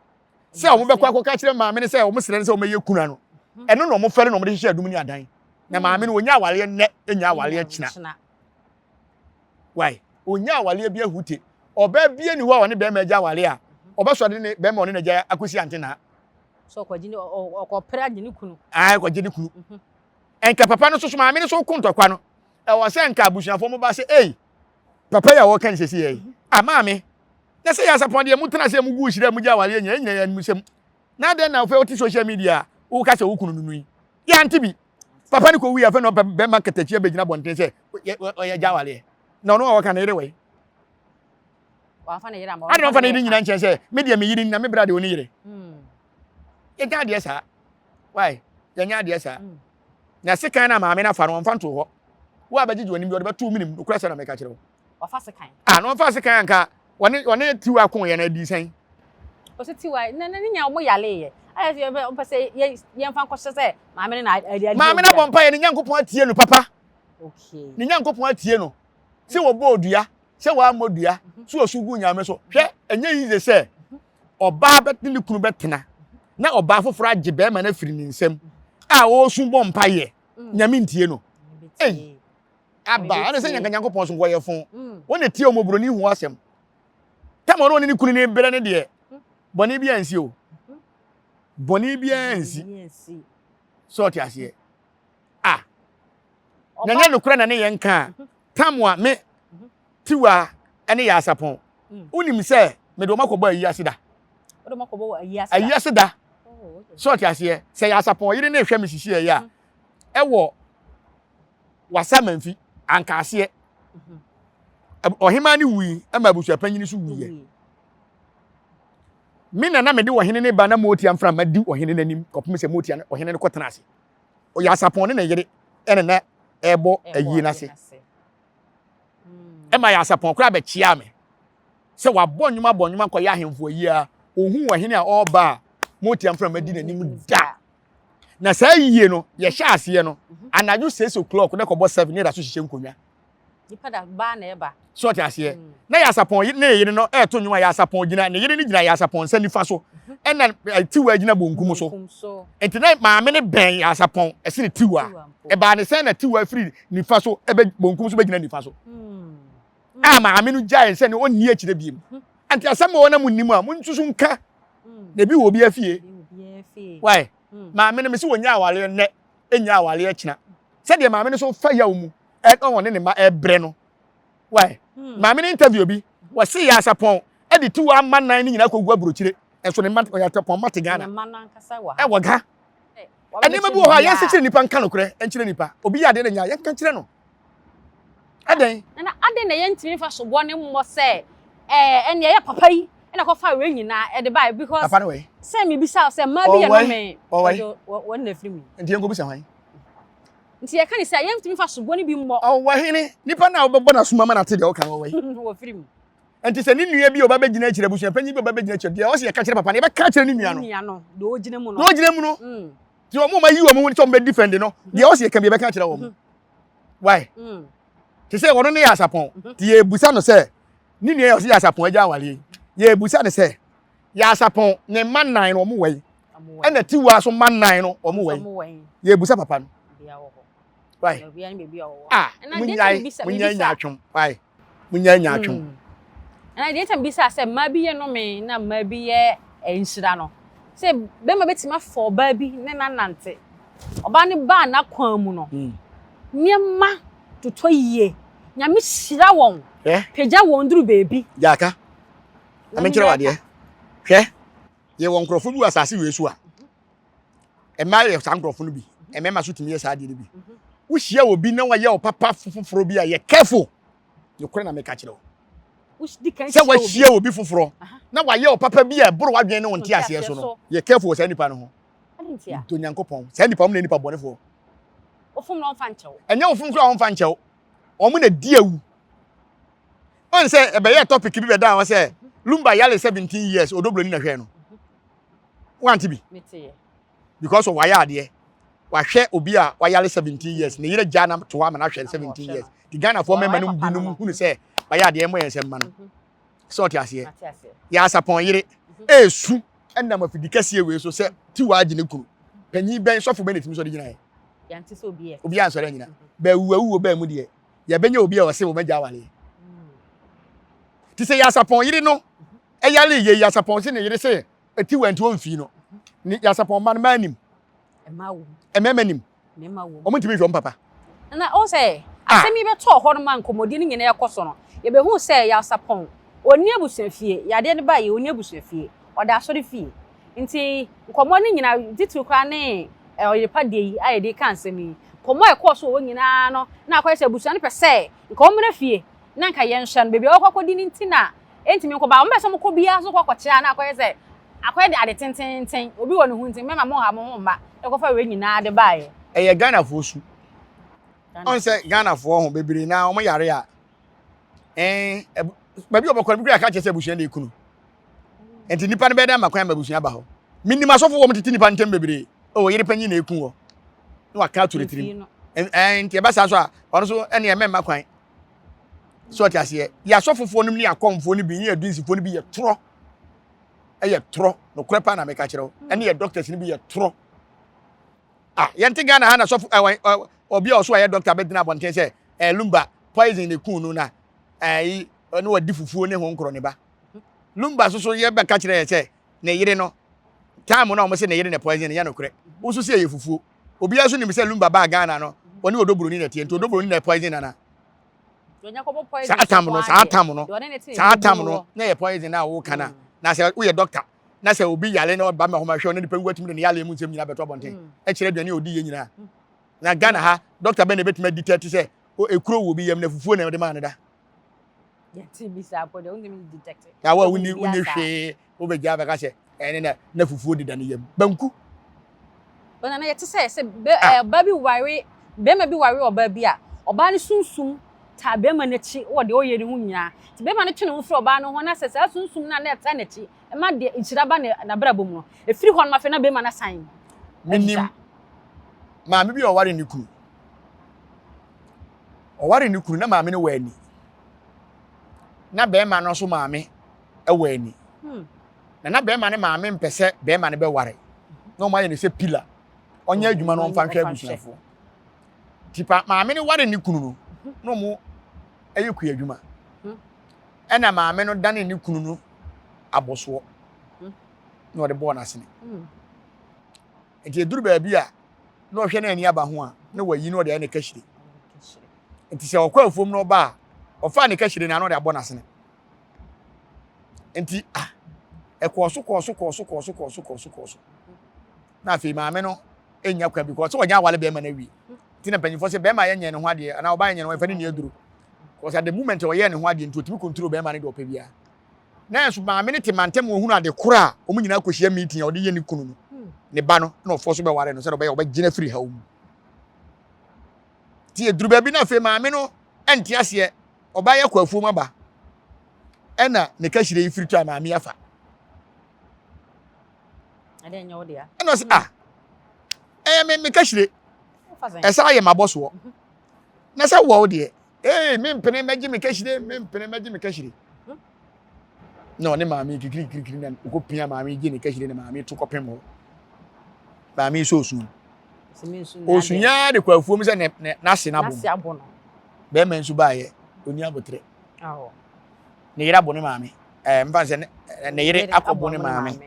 sɛ wɔn bɛkɔ akɔka kyerɛ maame no sɛ wɔn srɛ no sɛ wɔn yɛ kuna no. Hmm. Ɛno na wɔn fɛre na wɔn de hyehyɛ adum ne adan. Na maame no wɔnya awareɛ nnɛ, ɛnya awareɛ kyena. Why? Ɔnya awareɛ bi ahute. Ɔbaa bie ni hɔ a ɔne bɛrima agya awareɛ a ɔbɛsɔre ne bɛrima ɔne n'agya akɔsi antenaa. So ɔkɔgye ne ɔkɔpere agye ne kunu. Ayi kɔgye ne kunu. Mhm. Nka papa no soso maame no so ko ntɔkwa no. Ɛwɔ sɛ nka abusuafoɔ mo ba sɛ ei papa yi a wɔka ne sɛsi yɛ yi. Mhm. Ah maame na sɛ yɛ asapɔn deɛ mo tena sɛ mo gu hyira mo gya awareɛ nyina nyina yɛ anim sɛm. Na adɛn na afei wote social media a woka sɛ wo kunu nunu yi. Yɛante bi. Papa no kɔwui afei na ɔpɛ bɛrima katakyi abɛgyina abɔnten sɛ ɔyɛ gya awareɛ. Na ɔno a wɔka ne yere wɔ yi. Wamfa ne yere amma. Ade na ɔmfa ne yere nyina nkyɛn sɛ me deɛ me yere na me bra deɛ ɔne yere. Hmm. Yɛnyɛ adeɛ saa. Why? Yɛnyɛ adeɛ saa. Hmm. Na sekan na maame no afa no ɔmfa ntoo hɔ. Wo a bɛgyegye w'anim bi ɔde bɛto menim nokorɛ sɛ na meka kyerɛ wo. Wafa sekan. Ah, na ɔmfa sekan anka wɔne wɔne tiwa ko yɛ na adi sɛn. Ɔsɛ tiwa na na ne nya ɔmo yale yɛ. Ayɛ sɛ yɛbɛ ɔmpɛ sɛ yɛ yɛmfa nkɔhyɛ sɛ maame no na adi adi. Maame no abɔ mpa yɛ ne Nyankopɔn atie no papa. Okay. Ne Nyankopɔn atie no. Sɛ wɔbɔ odua sɛ wammɔ dua sɛ ɔsu gu nyame so hwɛ ɛnyɛ yize sɛ ɔbaa bɛne ne kunu bɛtena Na ɔbaa foforɔ agye bɛrima no afiri ne nsam a ɔresu bɔ mpaeɛ. Mm. Nyame ntie no. Ei, aba ɛne sɛ nyanka Nyankopɔn so nkɔyɛ fo. Mm. Wɔn na tie ɔmɔborɔni ho asɛm. Tam ɔno ɔne ne kunu ne brɛ ne deɛ mm. bɔne bi ansi o. Mm-hmm. Bɔne bi ansi. Sɛ ɔte aseɛ. Ah. Na nyɛ nokorɛ na ne yɛn nka a. Mm-hmm. Tam a me mm-hmm. Tiwa ne yɛ asapɔn. Wonim sɛ mede wɔn akɔbɔ ayi ase da. Ayi ase da. Oh, sɛ ɔte aseɛ sɛ yɛ asapɔn yere ne hwɛ me sisi ɛyɛ a ɛwɔ wasa manfi anka aseɛ. Ɔhemaa ne wui ɛma abusuapanyin so wuiɛ. Me na na mede ɔhene ne ba na motia mframa di ɔhene n'anim kɔpem sɛ motia ɔhene no kɔtena ase. Ɔyɛ asapɔn ne ne yere ɛna na ɛbɔ ayie no ase. Ɛma yɛ asapɔn koraa bɛkyeaa me sɛ wabɔ nnwom abɔ nnwom akɔyɛ ahemfo ayi a ohuu ɔhene a ɔreba a motia mframa di n'anim da. Na saa yie no yɛhyɛ aseɛ no anadwo 6 o'clock na kɔbɔ 7 ne yɛda so hyehyɛ nkonnwa. Nipa da baa na ɛba. So ɔte aseɛ. Mm. Na Yasapɔn ne yere no ɛɛto nnwom a Yasapɔn gyina ne yere no gyina Yasapɔn nsa nifa so mhm. ɛna eh, Tiwa gyina bonkum so. Nti na maame no bɛn Yasapɔn ɛsene Tiwa. Ɛbaa ne sɛn na Tiwa firi nifa so ɛbɛ bonkum so bɛgyina nifa so. Mm. A maame no gyae sɛ ne ɔnni akyire biem. Mhm. Nti asɛm wɔ na mo nnim a mo nsusu nka. Mm. Na ebi wɔ obi afie. Why? Maame no mesi wɔnya awareɛ nnɛ ɛnya awareɛ kyena. Sɛdeɛ maame no so fa yaw mu ɛna ɔne ne mma ɛbrɛ no why hmm. Maame no interview bi wɔsi yɛ asapɔn ɛde tiwa ama nan ne nyinaa kɔ gu aburokyire ɛso ne mma ɔyɛ asapɔn mma te Ghana ɛwɔ ga nneɛma bi wɔ hɔ a yɛn nsekyere nipa nka nokorɛ nkyerɛ nipa obi yɛ adeɛ na nya yɛn nka nkyerɛ no ɛdɛn. Nana adɛn na yɛntumi nfa soboɔ ne mmɔ sɛ ɛɛ ɛnea ɛyɛ papa yi ɛna kɔfa wei nyinaa ɛde bae because papa no wɔ yi sɛ mebisa sɛ mmaa bi yɛ nome wɔn na efiri mu nti yɛn kɔ bisa hwan. Nti yɛka ne sɛ yɛntumi mfa soboɔ no bi mmɔ. Ɔwɔ hene, nipa no a wobɛbɔ n'asom ama no ate deɛ woka no, ɔwɔ he? Wɔfiri mu. Nti sɛ ne nua bi a ɔba bɛgyina akyire, abusuapanyin bi a ɔba bɛgyina akyire, deɛ ɔsɛ yɛka kyerɛ papa no, yɛbɛka akyerɛ ne nua no. Ne nua no, deɛ ɔgyina mu no. Deɛ ɔgyina mu no. Mm. Nti wɔn a wɔayi wɔn ho sɛ wɔn bɛ defend no, deɛ ɔsɛ yɛka bi yɛbɛka akyerɛ wɔn. Mm-hmm. Why? Mm. Te sɛ ɔno ne yɛ asapɔn. Mm-hmm. Nti yɛbusa no sɛ, ne nua yɛ ɔsɛ yɛ asapɔn agya awareɛ yi. Yɛbusa no sɛ, yɛ asapɔn ne mma nnan no wɔn wɔ yi. Ɛna tiwa so mma nnan no wɔn wɔ yi. Yɛbusa papa no. Why? Ah, munyae, munyae nyaatwom. Why? Munyae nyaatwom. Hmm. Ɛna deɛ ntam bisa sɛ mmaa bi yɛ nnome na mmaa bi yɛ eh, nhyira no. Sɛ bɛrima bɛtumi afa ɔbaa bi ne nanante. Ɔbaa no baa n'akwan mu no. Hmm. Nneɛma totɔ yie. Nyame hyira wɔn. Pagya wɔn duru baabi. Yaka. Ame nkyerɛ wadeɛ. Hwɛ. Yɛwɔ nkurɔfoɔ bi wɔ asase wei so a mmaa yɛ saa nkurɔfoɔ no bi mmarima nso tumi yɛ saa adeɛ no bi wohyia obi na wayɛ wo papa foforɔ bi a yɛ careful nokorɛ na meka kyerɛ wo sɛ wahyia obi foforɔ na wayɛ wo papa bi a ɛboro w'adwene ne wo nte aseɛ so no yɛ careful wɔ saa nipa no ho dɔ Nyankopɔn saa nipa wɔn na nipa bɔnefoɔ ɛnyɛ wofom koraa wɔmfa nkyɛw wɔn na di awu ɔn sɛ ɛbɛyɛ topic bi bɛda hɔ sɛ Lumba yale 17 years odobroni na hwɛ no wante bi because of wayɛ adeɛ wahwɛ obi a wayale 17 years ne yere gya na to ama no ahwɛ 17 years ti Ghanafoɔ mmarima no binom hunu sɛ wayɛ adeɛ mmɔ yɛn nsɛm ma no mhm. Sɛ ɔte aseɛ yɛ asapɔn yere ɛɛsu ɛnam afidi kɛseɛ wei so sɛ ti waa gye ne kunu panyin bɛn sɔfo bɛn na ɛtumi sɔre gyina yɛ obi ansɔre anyina mhm. bɛwu awuo bɛn mu deɛ yɛbɛnya obi a ɔse wɔn agya awareɛ te sɛ yasapɔn yere no ɛyare yɛ yasapɔn se ne yere se ɛti wɔ nti ɔmfii no ne yasapɔn mma no maa nim mmarima nim wɔn ntumi nhwɛ wɔn papa. Na ɔn sɛ asɛm yi bɛtɔɔ hɔ no ma nkɔmmɔdi no nyinaa ɛkɔ so no yɛbɛhuu sɛ yasapɔn ɔnni abusuafie yadeɛ no baeɛ ɔnni abusuafie ɔda asɔre fie nti nkɔmmɔ no nyinaa titiriw koraa ne ɔyerepa deɛ yi a yɛde reka asɛm yi nkɔmmɔ a ɛkɔɔ so wɔ hɔ nyinaa no na akɔyɛ sɛ abusua no pɛ sɛ nka wɔmmra fie na nka yɛnhwɛ no baabi a wɔkɔ akɔdi no nti na ɛntumi nkɔ ba wɔn bɛ sɛ wɔkɔ biara so kɔ akɔkyerɛ a na akɔyɛ sɛ akɔyɛ de ade tententen obi wɔ ne ho nti mɛma mo ha mo ho mma ɛkɔfa wei nyinaa de baeɛ. Ɛyɛ Ghanafoɔ su. Ɔn sɛ Ghanafoɔ ho bebree na wɔn yare a ɛn baabi a wɔbɛkɔ no bi kura aka kyerɛ sɛ abusua na ekunu. Nti nipa no bɛyɛ dɛ ama kwan ma abusua ba hɔ. Menim asɔfo wɔn tete nipa ntɛm bebree. O yere panyin na eku wɔ. Na waka ato ne tirim. Ɛn nti ɛba saa so a ɔno so ɛne ɛmɛ mma kwan. So ɔte aseɛ. Yɛ asɔfofoɔ no ne akɔmfoɔ no bi ne adunsifoɔ no bi yɛ torɔ. Ɛyɛ torɔ. Nokorɛ paa na meka kyerɛ wo. Ɛne yɛ doctors no bi yɛ torɔ. Ah, yɛnte Ghana ha na sɔfo ɛwɔ ɛ obi a ɔso ayɛ doctor bɛgyina abɔnten sɛ ɛɛ lumba poison ne kun no na ɛyi ɛne wɔdi fufuo ne ho nkorɔ ne ba. Lumba soso yɛ bɛka kyerɛ yɛ sɛ ne yere no time no a wɔn sɛ ne yere na poison no yɛ nokorɛ. Wo nso sɛ ɛyɛ fufuo. Obiara nso nim sɛ Lumba baa Ghana no ɔne Odo Broni na ɛteɛ nti Odo Broni na poison nana. Saa tam no saa tam no saa tam no na yɛ poison a woka na na sɛ woyɛ doctor na sɛ obi yare na ɔba ma hɔ ma hwɛ na nipa watumi de ne yare mu nsɛm nyinaa bɛto abɔnten mm. ɛkyerɛ aduane a ɔdi yɛ nyinaa mm. na Ghana ha doctor bɛn na ebɛtumi adi tɛte sɛ ekuro wɔ obi yam na fufuo na ɛde maa no da. Na wo a wonni wonni hwee wobɛgya bɛka sɛ ɛne na na fufuo deda ne yam banku. Bɛna na yɛte sɛ sɛ bɛ ah. ɔbaa bi ware bɛrima bi ware ɔbaa bi a ɔbaa no sunsum taa bɛrima n'akyi wɔ deɛ ɔyɛ ne ho nyinaa nti bɛrima no twe ne ho firi ɔbaa no ho na sɛ saa sunsum no a na ɛtaa n'akyi ɛma deɛ nhyira ba ne n'abrabɔ mu no ɛfiri hɔ no afei na bɛrima no asan. Menim maame bi a ɔware ne kunu ɔware ne kunu na maame no wɔ ani na bɛrima no nso maame wɔ ani hmm. Na na bɛrima no maame mpɛ sɛ bɛrima no bɛware na wɔn ayɛ no sɛ pila ɔnyɛ adwuma no ɔmfa nhwɛ abusuafoɔ tipa maame no ware ne kunu no na wɔn ɛyɛ kua adwuma hmm. Ɛna maame no dane ne kunu no abɔsoɔ hmm. Na ɔde bɔɔ n'asene nti eduru baabi a na ɔhwɛ na ani aba ho a na wayi na ɔde ayɛ ne kahyire. Nti sɛ ɔkɔ afuom na ɔba a, ɔfaa ne kahyire no a na ɔde abɔ n'asene. Nti ah, ɛkɔɔ so kɔɔ so kɔɔ so kɔɔ so kɔɔ so kɔɔ so kɔɔ so. Na afei maame no nya kwan bi kɔɔ sɛ ɔnya awale bɛrima no awie. Nti na mpanyinfoɔ sɛ bɛrima yɛnyɛ ne ho adeɛ anaa ɔbaa yɛnyɛ ne ho ɛfa ne nua duro. Kɔɔ sɛ at the moment ɔyɛɛ ne ho adeɛ nti ɔtumi control bɛrima no deɛ ɔpɛ biara. Nanso maame no te mantam wɔhunu ade koro a wɔn nyinaa kɔhyia meeting a ɔde yɛ ne kunu no ne ba no na ɔfɔ so bɛware no sɛdeɛ ɔbɛyɛ ɔbɛgyina firi haw mu. Nti ɛduru baabi no afei maame no ɛnte aseɛ ɔbaa yɛ kɔ afuom aba ɛna ne kahyire yi firi tɔ a maame afa. Ɛna ɔsɛ ah ɛyɛ me me kahyire ɛsɛ ayɛ m'abɔsoɔ na sɛ wɔ wo deɛ ee mempene mɛgye me kahyire mempene mɛgye me kahyire na ɔne maame kikirikirikiri na ɔkɔ pia maame gye ne kahyire na maame to kɔpem hɔ maame sɛ osu osu nyaa de kɔ afuom sɛ ne ne n'ase n'abɔ no bɛrima nso baayɛ oni abotrɛ ne yere abɔ ne maame ɛɛ mfa sɛ ne yere akɔbɔ ne maame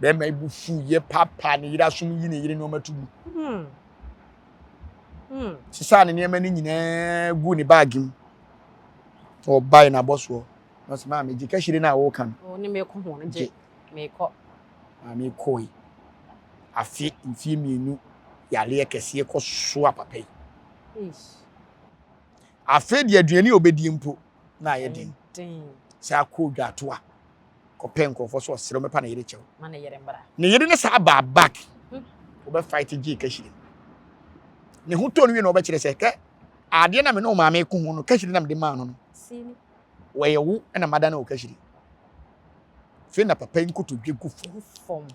bɛrima ibu fu yɛ papa ne yere asom yi ne yere nneɛma to gu. Hmm. Hmm. Sesaa ne nneɛma no nyinaa guu ne baage mu. Na ɔbae n'abɔsoɔ. Na ɔsɛ maame gye kahyire no a wɔreka no. Oh, ne mekɔ ho no gye. Mekɔ. Maame kɔe. Afe mfie mmienu yareɛ kɛseɛ kɔ so a papa yi. Afe deɛ aduane a ɔbɛdie mpo na ayɛ den. Sɛ akɔ dwatoa. Kɔpɛ nkurɔfoɔ sɛ ɔsrɛ mɛpa ne yere kyɛw. Ne yere ne saa baa back. Wɔbɛ fight gye kahyire. Ne ho tɔ no wie na ɔbɛkyerɛ sɛ kɛ adeɛ na me ne wo maame ko ho no kahyire na mede maa no no. Wɔyɛ wo na mada ne wo kahyire. Afei na papa yi nkotodwe gu fam.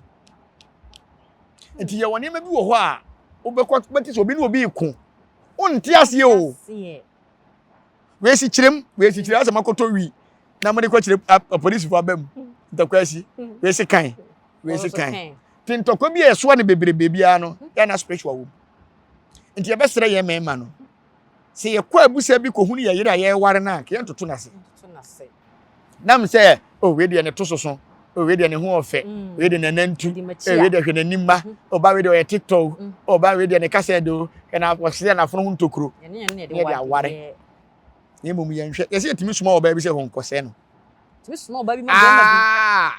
Nti yɛwɔ nneɛma bi wɔ hɔ a wobɛkɔ bɛte sɛ obi ne obi reko. Wonte aseɛ o. Wei si kyerɛm, wei si kyerɛ asɛ makɔtɔ wi na mode kɔkyerɛ apolisifo aba mu. Ntɔkwa asi. Wei si kan, wei si kan. Nti ntɔkwa bi a ɛsoa no bebrebe biara no, yɛ na spiritual wɔ mu. Nti yɛbɛsrɛ yɛn mmarima no, sɛ yɛkɔ abusa bi kɔhunu yɛ yere a yɛreware no a, ka yɛntoto no ase. Nam sɛ, oh, wei deɛ ne to soso, oh, wei deɛ ne ho ɔfɛ, mm. wei deɛ nanantu, eh, wei deɛ hwɛ n'anim ma, mm. ɔba oh, wei deɛ ɔyɛ tiktok, mm. ɔba oh, wei deɛ ne kasa ɛdo, ɛna wɔsɛ n'afono ho ntokuro, ne yɛde aware. Na mmom yɛnhwɛ, yɛsɛ yɛtumi soma ɔbaa bi sɛ hɔ nkɔsɛɛ no. Tumi soma ɔbaa bi ma bɛrima bi. Ah!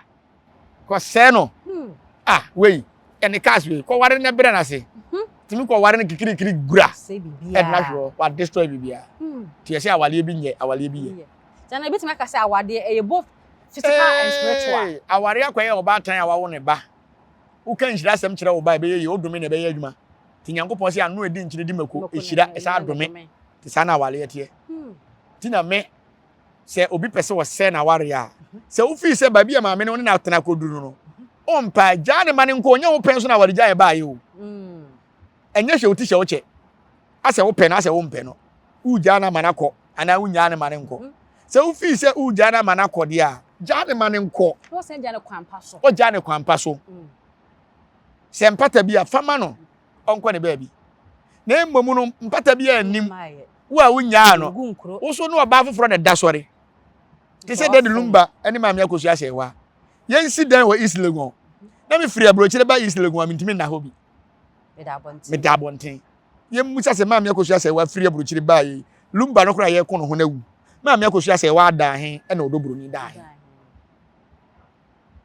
Kɔsɛɛ no. Hmm. Ah, wei, ɛne cars wei, kɔware no brɛ no ase. Hmm. Tumi kɔware no kikirikiri gura. Ɛdena hwɛ hɔ, wa destroy biribiara. Hmm. Nti yɛsɛ awareɛ bi nyɛ, awareɛ bi yɛ. Kyɛ na ebitumi aka sɛ awadeɛ ɛyɛ both physical and spiritual. Awareɛ akɔyɛ ɔbaatan a wawo ne ba. Woka nhyira asɛm kyerɛ wo ba ɛbɛyɛ yie, wodome na ɛbɛyɛ adwuma. Nti Nyankopɔn sɛ ano ɛdi nkyene di mako, ɛhyira, ɛsan adome. Nti saa na awareɛ teɛ. Nti na me sɛ obi pɛ sɛ ɔsɛe n'awareɛ a, sɛ wofii sɛ baabi a maame no ne no atena akɔduru no, ɔmpa gyaa ne ma no nkɔ, ɔnyɛ wo pɛ nso na awaregyaeɛ baeɛ o. Ɛnyɛ hyɛ wo ti hyɛ wo kyɛ. Asɛ wopɛ no asɛ wompɛ no, wogyaa no ama no akɔ anaa wonyaa no ma no nkɔ. Sɛ wofii sɛ wogyaa no ama no akɔ deɛ a, Gyaa ne ma ne nkɔ. Wɔsan gya ne kwan pa so. Ɔgyaa ne kwan pa so. Sɛ mpata bi a, fa ma no ɔnkɔ ne baabi. Na mmom no, mpata bi a nnim. Wo a wonyaa no, wo so ne ɔbaa foforɔ na ɛda sɔre. Te sɛ Daddy Lumba ne Maame Akosua Ahyɛhwa. Yɛnsi dan wɔ East Legon. Na mefiri aburokyire ba East Legon a mentumi nna hɔ bi. Meda abɔnten. Yɛmmisa sɛ Maame Akosua Ahyɛhwa firi aburokyire baa yi, Lumba no koraa yɛko no ho no awu. Maame Akosua Ahyɛhwa ada he ɛna ɔdɔ buroni daa he.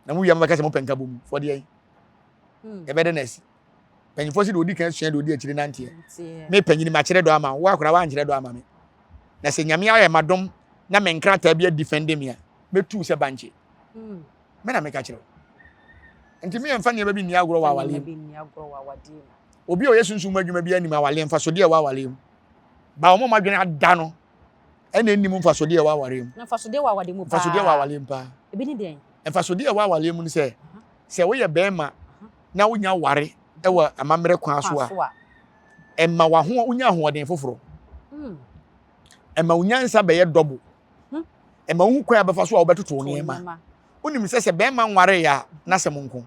Na mo wia mobɛka sɛ mopɛ nka bɔ mu. Fɔdeɛ yi. Ɛbɛdɛ na asi. Panyinfoɔ si deɛ ɔdi kan sua deɛ ɔdi akyire nanteɛ. Me panyini makyerɛ dɔ ama wo, wo akora woankyerɛ dɔ ama me. Na sɛ Nyame ayɛ m'adom na me nkrataa bi adifɛnde me a, mɛtu sɛ bankye. Hmm. Me na meka kyerɛ wo. Nti me yɛmfa nneɛma bi nni agorɔ wɔ awaleɛ mu. Obi a ɔyɛ sunsum mu adwuma bi anim awaleɛ mfasodeɛ ɛwɔ awaleɛ mu. Ba wɔn a adwene ada no ɛna nnim mfasodeɛ ɛwɔ awareɛ mu. Mfasodeɛ wɔ awareɛ mu paa. Mfasodeɛ wɔ awareɛ mu paa. Ebi ne dɛn? Mfasodeɛ ɛwɔ awareɛ mu ne sɛ sɛ woyɛ bɛrima na wonya ware ɛwɔ amammerɛ kwan so a ɛma waho wonya ahoɔden foforɔ. Hmm. Ɛma wo nyansa bɛyɛ dɔbo. Hmm. Ɛma wohu kwan a bɛfa so a wobɛtoto nneɛma. Wonim sɛ sɛ bɛrima nware a n'asɛm nko.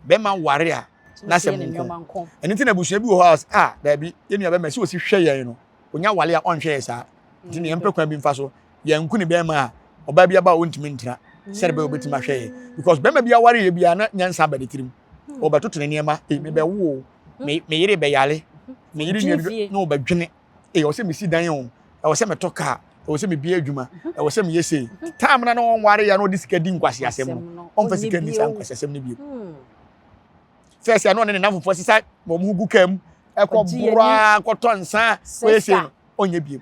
Bɛrima ware a n'asɛm nko. Ɛno nti na abusua bi wɔ hɔ a ah daabi yɛn nua bɛrima si osi hwɛ yɛn no onya wale a ɔnhwɛ yɛ saa. Nti ne yɛmpɛ kwan bi mfa so yɛnku ne bɛrima a ɔbaa bi aba a ɔntumi ntena sɛde bɛyɛ obɛtumi ahwɛ yɛ because bɛrima bi aware yɛ biara na nyansa aba ne tirim ɔbɛtoto ne nneɛma ee mebɛwo o me me yere bɛyare me yere nua bi na ɔbɛdwene ee ɔsɛ mesi dan o ɛwɔ sɛ metɔ kaa ɛwɔ sɛ mebie adwuma ɛwɔ sɛ meyɛ sei time na na ɔnware yɛ na ɔde sika di nkwasi asɛm no ɔmfa sika nni saa nkwasi asɛm no bio fɛs ɛno ɔne ne namfofoɔ sisa wɔn ho gu kaa mu ɛkɔ boraa kɔtɔ nsa kɔyɛ sei no ɔnyɛ bio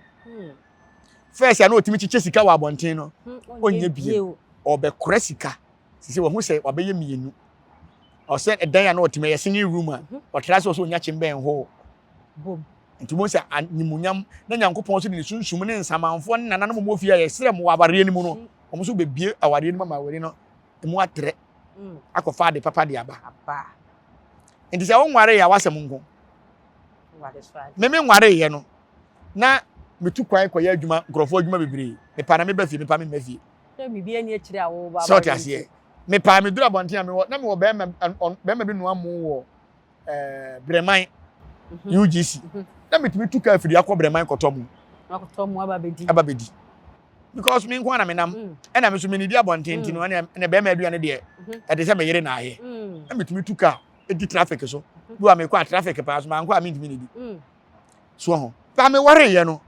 fɛs ɛno ɔtumi kyekyɛ sika wɔ abɔnten no ɔnyɛ bio ɔbɛkora sika sisi wɔn ho sɛ wabɛyɛ mmienu ɔsɛ ɛdan a na ɔtumi ɛyɛ single room a ɔtra sɛ ɔsɛ ɔnya kyembɛn hɔ nti mo sɛ animuonyam na nyankopɔn nso de ne sunsum ne nsamanfoɔ ne nananom mu ofie a yɛsrɛ mo wɔ awareɛ no mu no wɔn nso bɛbie awareɛ no mu ama awareɛ no mu atrɛ mm. akɔfa ade papa de aba nti sɛ wonware yɛ a wasɛm nko me me nware yɛ no na metu kwan kɔyɛ adwuma nkurɔfoɔ adwuma bebree mepa na meba fie mepa memma fie sɛ ɔte aseɛ mepaa meduru abɔnten a mewɔ na mewɔ bɛrima bɛrima bi noa mo wɔ ɛɛ brɛman mhm. UGC mhm. na metumi tu kaa firi akɔ brɛman kɔtɔ mu akɔtɔ mu aba bɛdi aba bɛdi because me nko na menam mm. ɛna me nso menidi abɔnten nti no mm. ɛna ɛna bɛrima aduane deɛ mhm. ɛde sɛ me yere na ayɛ mm. na metumi tu kaa di traffic so bi wa mekɔ a traffic paa so mankɔ a mentumi nidi so ho ba me wareyɛ no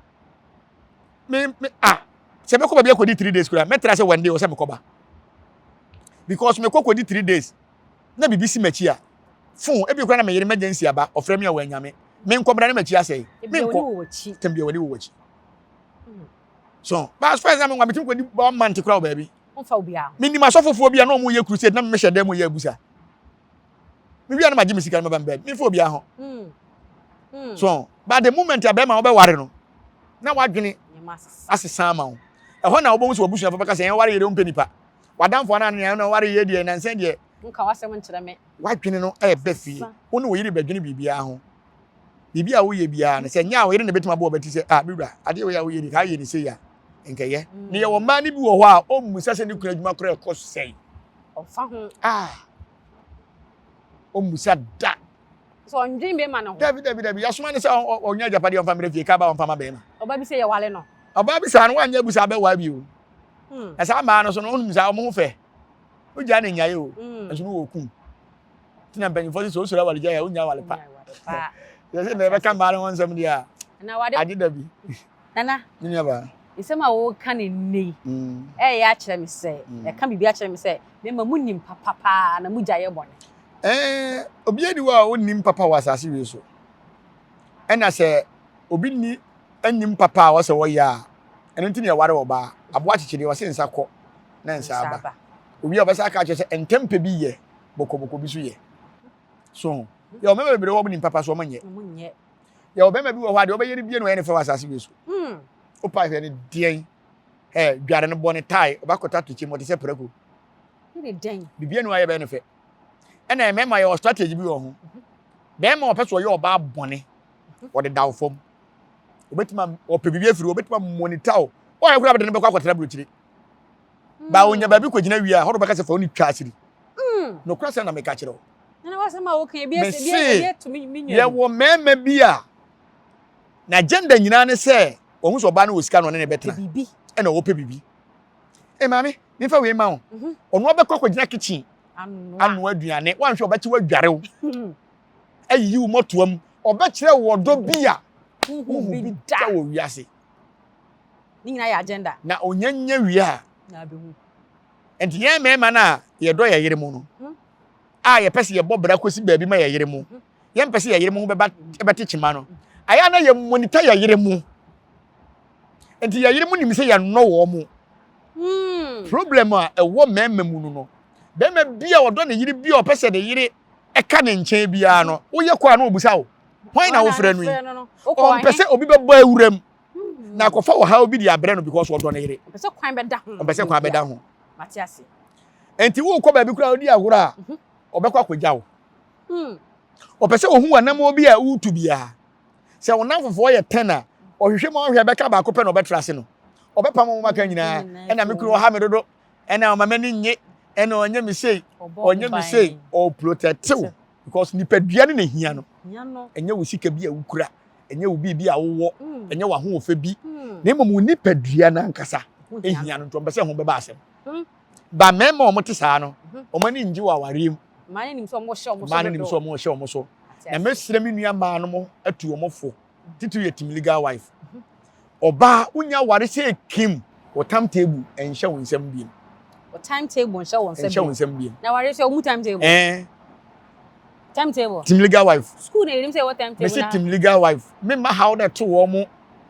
me me a sɛ mɛkɔ baabi akɔdi 3 days koraa mɛtra sɛ one day wɔ sɛ mekɔba because mekɔ kɔdi 3 days na biribi si m'akyi a fon ebi koraa na me yere emergency aba ɔfrɛ me a wanya me menkɔ bra na m'akyi asɛe menkɔ tɛm bia w'ani wɔ w'akyi hmm. so but as far as na me nwa metumi kɔdi one month koraa wɔ baabi menim asɔfofoɔ bi a na ɔmo yɛ crusade na mehyɛ dan mu yɛ abusa mewia na magye me sika no maba me baabi memfa obiara ho hmm. Hmm. so but the moment a bɛrima wobɛware no na wadwene asesa ama wo ɛhɔ na wobɛhu sɛ wabusuafo bɛka sɛ ɛn ware yɛ deɛ wompɛ nipa W'adamfo anaa nea na ɔware yɛ deɛ nansa deɛ. Nka w'asɛm nkyerɛ me. W'adwene no ɛɛba fie. Wo ne wo yere bɛdwene biribiara ho. Biribi a woyɛ biara no, sɛ nyɛ a wo yere na ebetumi abɔ ɔbɛti sɛ, ah, me wura, adeɛ wei a woyɛ ni, kaa yɛ ne sei a, nkɛyɛ. Mm. Ne yɛwɔ mmaa no bi wɔ hɔ a, ɔmmusa sɛ ne kunu adwuma koraa ɛkɔ sɛn. Ɔfa ho. Ah. Ɔmmusa da. Sɛ ɔndwen bɛrima no ho. Dabi, dabi, dabi. Yɛasoma no sɛ ɔnya agyapadeɛ ɔmfa mmerɛ fie, kaa ba ɔmfa ma bɛrima. Ɔba bi sɛ yɛwale no. Ɔbaa bi saa no, wanyɛ abu saa bɛwaa bio. Hmm. Na saa mmaa no so no, wonim saa wɔn ho fɛ. Wogyaa ne nyae o, hmm. nso no wɔ kum. Nti na mpanyinfoɔ sɛ sɛ osoro awale gyae a, wonya awale pa. Yɛ sɛ na yɛbɛka mmaa no ho nsɛm deɛ a, agye da bi. Nana, Me nua baa. nsɛm a woka ne nnɛ yi, ɛyɛ akyerɛ me sɛ, ɛka biribi akyerɛ me sɛ, mema munim papa paa na mugya yɛ bɔne. Ɛɛ, obiara ni hɔ a onnim papa wɔ asase wei so. Ɛna sɛ obi nni nnim papa a ɔsɛ ɔyɛ a, ɛno nti na yɛware ɔbaa. Aboa kyekye deɛ ɔse nsa kɔ na nsa aba. Owie a ɔbɛsa aka akyerɛ sɛ ntɛmpɛ bi yɛ, bɔkɔbɔkɔ bi so yɛ. So ho. Yɛwɔ mmarima bebree wɔ nim papa so ɔmo nyɛ. Yɛwɔ bɛrima bi wɔ hɔ a deɛ ɔbɛyɛ no bie na ɔyɛ ne fɛ wɔ asase wei so. Hmm. Wopa hwɛ no deɛn? Ɛ dware no bɔ ne tae, ɔbɛkɔtɔ atokye mu ɔte sɛ prako. Bibia ni hɔ a yɛbɛyɛ no fɛ. Ɛna mmarima yɛwɔ strategy bi wɔ ho. Bɛrima ɔpɛ sɛ ɔyɛ ɔbaa bɔne, ɔde da wo fam. Obetuma ɔpɛ biribi afiri, obetuma monitor wo. Ɔyɛ koraa bɛde no bɛkɔ akɔtena burokyire. Ba onya baabi kɔgyina wie a, hɔ na ɔbɛka sɛ fa wo ne twa akyiri. Nokorɛ sɛm na meka kyerɛ wo. Mese yɛwɔ mmarima bi a n'agenda nyinaa ne sɛ wɔn sɛ ɔbaa no wɔ sika na ɔne ne bɛtena ɛna ɔpɛ biribi. Ee maame, mefa wei ma wo. Mhm. Ɔno ɔbɛkɔ akɔgyina kitchen anoa aduane. Wanhwɛ ɔbɛkye wadware wo. Mhm. Ayiyi wo mmɔtoa mu. Ɔbɛkyerɛ wo ɔdɔ bi a wohu bi da wɔ wiase. Ne nyinaa yɛ agenda. Na ɔnya nya wie a. Na abɛhu. Nti yɛn mmarima no a yɛdɔ yɛn yere mu no, mhm. a yɛpɛ sɛ yɛbɔ bra kɔsi baabi ma yɛn yere mu, mhm. yɛmpɛ sɛ yɛn yere mu ho bɛba bɛte kyema no, ayɛ na yɛ monitor yɛn yere mu. Nti yɛn yere mu nim sɛ yɛnnɔ wɔn mo. Hmm. Problem a ɛwɔ mmarima mu no no, barima bi a ɔdɔ ne yere bi a ɔpɛ sɛ ne yere ɛka ne nkyɛn biara no, woyɛ kɔ a na ɔbusa wo, hwan na wofrɛ no yi? Ɔmpɛ sɛ obi bɛbɔ awuram na akɔfa ɔhaw bi de abrɛ no because ɔdɔ ne yere. Ɔmpɛ sɛ kwan bɛda ho. Ɔmpɛ sɛ kwan bɛda ho. Mate ase. Nti wokɔ baabi koraa odi agorɔ a, mhm. ɔbɛkɔ akɔgya wo. Hmm. Ɔpɛ sɛ ohu w'anammɔn bi a woretu biara. Sɛ wo nnamfofoɔ yɛ tɛn a, ɔhwehwɛ mu ɔhwɛ bɛka baako pɛ na ɔbɛtra ase no. Ɔbɛpam wɔn aka nyinaa. Ɛna me kunu ɔha me dodo. Ɛna ɔma m'ani nye. Ɛna ɔnyɛ me sei. Ɔnyɛ me sei. Ɔprotɛtew because nipadua no na ehia no. Ɛnyɛ wo sika bi a wokura. Ɛnyɛ wo biribi a wowɔ. Mm. Ɛnyɛ w'ahoɔfɛ bi. Mm. Na mmom wo nipadua no ankasa ehia no nti ɔmpɛ sɛ ho bɛba asɛm. Mm. Ba mmarima a wɔte saa no, mhm. wɔn ani ngye wɔ awareɛ mu. Mmaa no nim sɛ wɔhyɛ wɔn so. Mmaa no nim sɛ wɔhyɛ wɔn so. Na mɛsrɛ me nua mmaa no mo atu wɔn fo. Titiri yɛ team legal wife. Mhm. Ɔbaa wonya aware sɛ kim wɔ time table ɛnhyɛ wo nsam biem. Wɔ time table nhyɛ wo nsam. Ɛnhyɛ wo nsam biem. Na aware sɛ wɔn time table. Ɛɛ. Time table. Team legal wife. School na yɛnim sɛ ɛwɔ time table. Mesi team legal wife. Me ma how na ɛto wɔn mo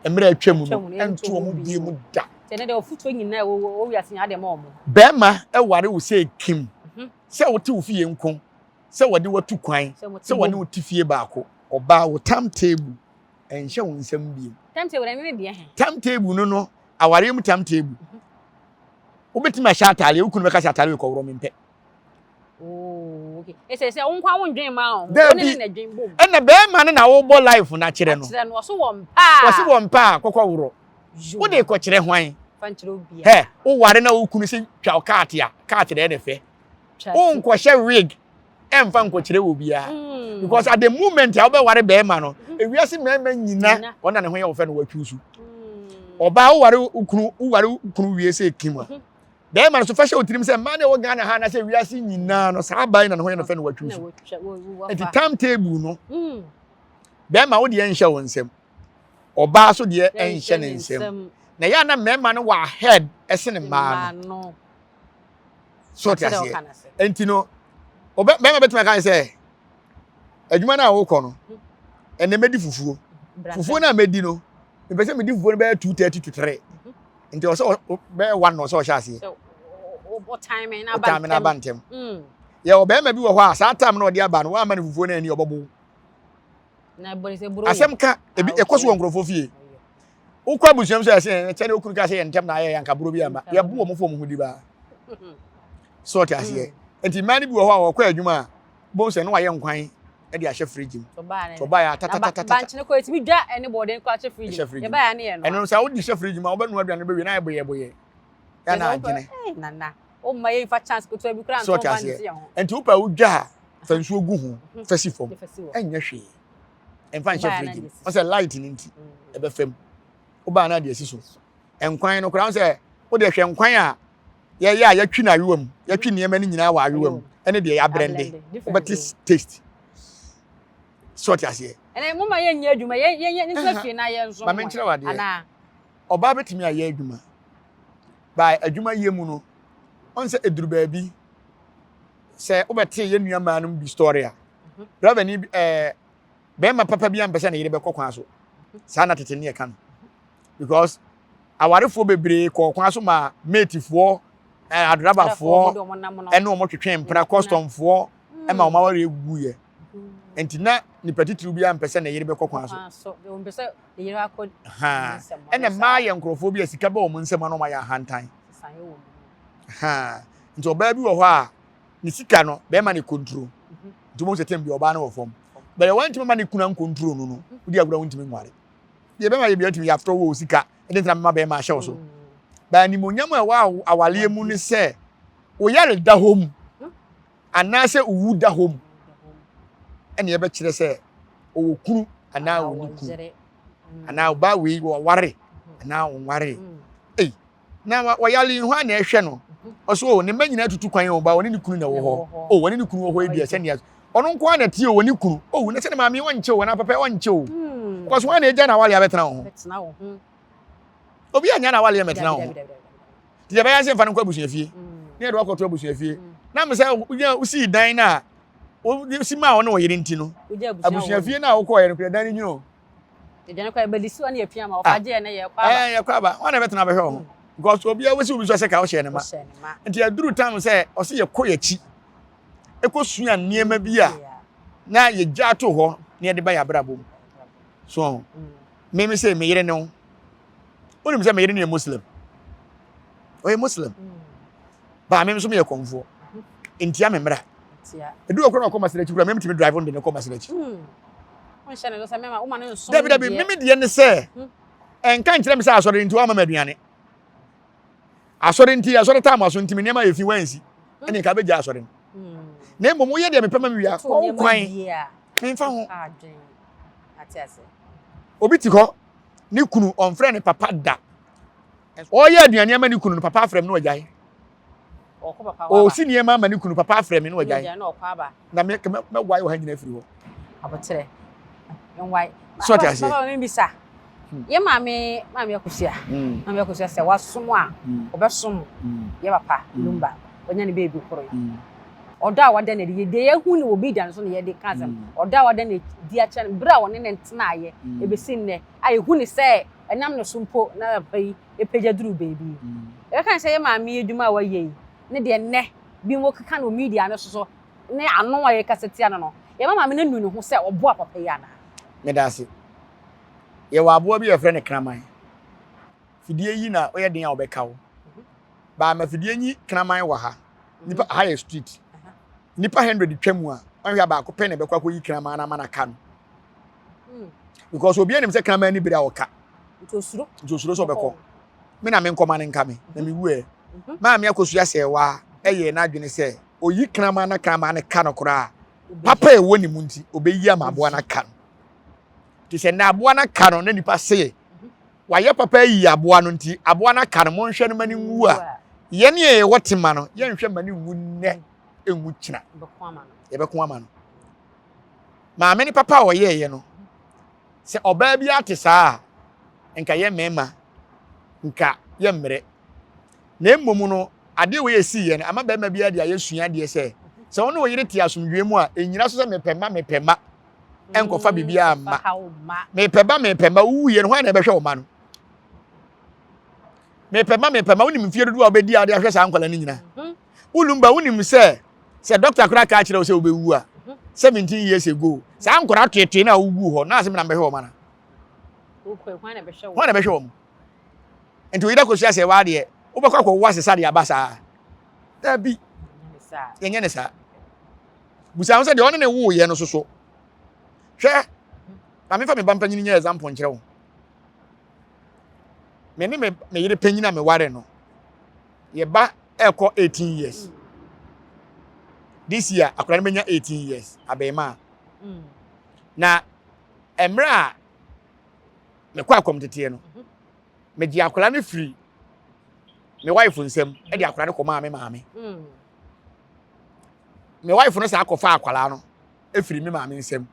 mmerɛ atwa mu no ɛnto wɔn bie mu da. Kyɛ ne deɛ ɔfotuo nyinaa ɛwɔ wɔ wiase nyinaa deɛ ma wɔn. Bɛrima ɛware wo sɛ kim mhm. sɛ wote wo fie nko sɛ wɔde watu kwan sɛ wɔne wo te fie baako ɔbaa wo time table ɛnhyɛ wo nsam biem. Time table ɛne ne deɛ he. Time table no no awareɛ mu time table. Mhm. Wobɛtumi ahyɛ ataadeɛ wo kunu bɛka sɛ ataadeɛ kɔworɔ mempɛ. Oh, okay. Ɛsɛ sɛ wo nkwa wo ndwen ma ho. Dabi. Ɛna bɛrima no na wobɔ life no akyerɛ no. Akyerɛ no ɔso wɔ mpa. Ɔso wɔ mpa a kɔkɔ worɔ. Wo de kɔkyerɛ hwan? Fa nkyerɛ obi. Hɛ, wo ware na wo kunu sɛ twa wo kaate a, kaate na ɛna fɛ. Wo nkɔhyɛ wig ɛmfa nkɔkyerɛ wɔ biara. Mm. Because at the moment a wobɛware bɛrima no, mm-hmm. ewiase mmarima nyina wɔn na ne ho yɛ wo fɛ no watwi so. Mm. Ɔbaa wo ware wo kunu, wo ware wo kunu wie sɛ kim a. Mm-hmm. Bɛrima no so fa hyɛ wo tirim sɛ mmaa na ɛwɔ Ghana ha anaasɛ wiase nyinaa no saa aban na ne ho yɛ no fɛ no watwi so. Nti time table no mm. bɛrima wo deɛ nhyɛ wo nsam. Ɔbaa so deɛ nhyɛ ne nsam. Na yɛ na mmarima no wɔ ahead ɛsene mmaa no. So ɔte aseɛ. Nti no bɛrima bɛtumi aka sɛ adwuma no a wokɔ no ɛnɛ mɛdi fufuo. Fufuo no a mɛdi no mepɛ sɛ medi fufuo no bɛyɛ 2:30 to 3. Nti ɔsɛ bɛyɛ one na ɔsɛ ɔhyɛ aseɛ. Ɔtime na aba ntɛm. Mm. Yɛ ɔbɛrima bi wɔ hɔ a saa time na ɔde aba no wamma no fufuo no ani ɔbɛbo. Asɛm ka ebi ah, ɛkɔ so wɔ nkurɔfoɔ fie. Wokɔ abusua mu sɛ ɛsɛ ɛkyɛ ne okunu ka sɛ yɛ ntɛm na ayɛ yɛ anka buro bi ama. Yɛbo wɔn fo wɔn ho di baa. So ɔte aseɛ. Mm. Nti mmaa no bi wɔ hɔ a wɔkɔ adwuma a bohu sɛ na wayɛ nkwan de ahyɛ fridge mu. Tɔba yɛ atatatatata. Bankyene kɔ etimi dwa ɛne bɔɔden kɔ ahyɛ fridge mu. Yɛba yɛ ne yɛ no. Ɛno sɛ wode hyɛ fridge mu a wobɛnoa aduane bɛwie na ayɛ boyɛboyɛ. Yɛ na adwene. Nana, wo mma yɛ nfa chance ketewa bi koraa ntɔn ba ne ti ho. Nti wopɛ wodwa a fa nsuo gu ho mhm. fa si fam. Ɛnyɛ hwee. Ɛmfa nhyɛ fridge mu. Ɔsɛ light no nti mm. ɛbɛfam. Wobaa na ade asi so. Nkwan no koraa sɛ wode hwɛ nkwan a yɛyɛ a yɛtwi no ayowa mu yɛtwi nneɛma no nyinaa wɔ ayowa mu ɛne deɛ yɛabrɛnde wobɛte taste sɛ ɔte aseɛ. Ɛnɛ mo ma yɛnyɛ adwuma yɛ yɛ yɛ nsɛ fie na yɛn nso. Maame nkyerɛ wa adeɛ ɔbaa bɛtumi ayɛ adwuma by adwuma yɛ mu no ɔn sɛ eduru baabi sɛ wobɛte yɛn nua mmaa no bi story a mhm. driver ni ɛɛ bɛrima papa bi ampɛ sɛ ne yere bɛkɔ kwan so saa na tete ne yɛ ka no because awarefoɔ bebree kɔɔ kwan so ma matefoɔ eh, adrabafoɔ ɛne wɔn twetwe mpena kɔstɔmfoɔ ɛma wɔn awareɛ guguiɛ nti na nipa titiriw bi ampɛ sɛ ne yere bɛkɔ kwan so ɛna mmaa yɛ nkurɔfoɔ bi a sika bɛ wɔn nsam ano wɔn ayɛ ahantan nti ɔbaa bi wɔ hɔ a ne sika no bɛrima ne konturo nti wɔn sɛ tɛm bi ɔbaa no wɔ fam bɛyɛ wɔn ntumi ma ne kuna nkonturo no no wodi agorɔ wɔn ntumi nware. Deɛ bɛma yɛ bia tumi yɛ after wɔ sika ɛde ntina mema bɛrima ahyɛ wo so. Ba animonyam a ɛwɔ awaleɛ mu ne sɛ wo yare da hɔ mu anaasɛ owu da hɔ mu ɛne ɛbɛkyerɛ sɛ ɔwɔ kunu anaa ɔnni kunu anaa ɔbaa wei wɔware anaa ɔnware. Ei, na wɔyare yi hwan na ɛhwɛ no? Ɔso o, ne mma nyinaa tutu kwan o, ba ɔne ne kunu na ɛwɔ hɔ. O, ɔne ne kunu wɔ hɔ yi deɛ sɛnea ɔno nko ara na ɛte o, ɔne kunu. O, na sɛ ne maame ɔnkyɛ o, anaa papa ɔnkyɛ o. Because hwan na agya na awale abɛtena wo ho? Obi anya na awale mmɛtena wo ho. Nti deɛ ɛbɛyɛ sɛ mfa no nkɔ abusuafie. Na yɛde wakɔto abusuafie. Na me sɛ wosii dan no a wosi maa ɔne ɔyere nti no, abusuafie no a wokɔɔyɛ no kura dan no nwunu o. Yɛdwane kɔ yɛbɛdi siwa ne yɛpia ma ɔfa gyeɛ ne yɛkɔ aba. Ɛɛ yɛkɔ aba. Wɔn na ɛbɛtena abɛhwɛ wɔn. Because obiara wosi obi so sɛ ka wohyɛ ne ma. Nti aduru tam sɛ ɔsi yɛkɔ yɛkyi. Ɛkɔ sua nneɛma bi a na yɛgya ato hɔ na yɛde ba yɛ abrabɔ mu. So me me sɛ me yere ne wo. Wonim sɛ me yere ne yɛ Muslim. Ɔyɛ Muslim. Baa me nso meyɛ kɔmfoɔ. Ntia me mmra. Edu okoro na ɔkɔ masalachi kura me mtumi drive de ne kɔ masalachi. Dabi dabi me me deɛ ne sɛ ɛnka nkyerɛ me sɛ asɔre nti wama me aduane. Asɔre nti asɔre tam aso nti me nneɛma yɛ fi wansi. Ɛne nka bɛgya asɔre no. Na mmom woyɛ deɛ mepɛ ma me wia kɔ wo kwan. Memfa ho. Obi te hɔ ne kunu ɔmfrɛ ne papa da. Ɔreyɛ aduane ama ne kunu no, papa afrɛ me na wagyae. Ɔresi nneɛma ama ne kunu, papa afrɛ me na wagyae. Na me mɛwae wɔ ha nyinaa afiri hɔ. Aboterɛ. Nwae. So ɔte aseɛ. Papa me bisa. Hmm. Yɛ maame maame akosua. Hmm. Maame akosua sɛ wasom a hmm. ɔbɛsom yɛ papa Lumba. Ɔnya ne beebi koro yi. Ɔdɔ a wada no adi deɛ yɛhu no wɔ media no so na yɛde ka asɛm. Ɔdɔ a wada no adi akyerɛ no bere a ɔne ne tenaeɛ ebesi nnɛ a yɛhu ne sɛ ɛnam ne so mpo na papa yi apagya duru baabi. Yɛbɛka ne sɛ yɛ maame yi adwuma a wayɛ yi ne deɛ nnɛ binom keka no wɔ media no so so ne ano a yɛkasa tia no no, yɛma maame no anu ne ho sɛ ɔboa papa yi anaa? Meda ase. Yɛwɔ aboa bi a yɛfrɛ no kraman. Fidie yi na woyɛ den a ɔbɛka wo. Baa ma fidie nyi kraman wɔ ha. Nipa ha yɛ street. Nipa 100 twa mu a, ɔnhwɛ a baako pɛ na ɛbɛkɔ akɔyi kraman no ama no aka no. Because obi anim sɛ kraman ni bere a ɔka. Nti osuro. Nti osuro sɛ ɔbɛkɔ. Me na menkɔma no nka me na mewu ɛ. Maame akosua sɛ waa ɛyɛ n'adwene sɛ oyi kraman na kraman no ka no koraa. Papa ɛwɔ ne mu nti obeyi ama aboa no aka no. Nti sɛ na aboa no aka no na nipa se wayɛ papa ayi aboa no nti aboa no aka no monhwɛ no ma no nwu a yɛn a yɛwɔ tema no yɛnhwɛ ma no nwu nnɛ nwu kyena. Yɛbɛko ama no. Maame no papa a ɔyɛeɛ no, sɛ ɔbaa bi ate saa a, nka yɛ mmarima nka yɛmmerɛ. Na mmom no, adeɛ wei ɛsiiɛ no, ama barima biara de ayɛ sua adeɛ sɛ, sɛ wo ne wo yere te asomdwoeɛ mu a, ɛnyina so sɛ mepɛ mma, mepɛ mma, ɛnkɔfa biribiara mma. Mepɛ ba, mepɛ mma, wowuiɛ no, hwan na ɛbɛhwɛ wo mma no? Mepɛ mma, mepɛ mma, wonim mfeɛ dodoɔ a wobɛdi a wode ahwɛ saa nkwadaa no nyinaa. Wolumba, wonim sɛ sɛ dɔkta koraa ka kyerɛ wo sɛ wobɛwu a 17 years ago saa nkwadaa toetoe no a wogu hɔ na asɛm na mbɛhwɛ wɔn ana hwan na bɛhwɛ wɔn nti oyida kɔsua sɛ waa deɛ wobɛkɔ akɔwo asesa deɛ aba saa dabi yɛnyɛ ne saa busa ho sɛ deɛ ɔne ne woyɛ no soso hwɛ na mefa me ba mpanyin nyɛ example nkyerɛ wo me ne me yere panyin a meware no yɛba ɛkɔ 18 years this year akwadaa no bɛnya 18 years abɛɛmaa na mmerɛ a mekɔ akɔm teteɛ no megye akwadaa no firi me wife nsam de akwadaa no kɔmaa me maame me wife no saa akɔfa akwadaa no firi me maame nsam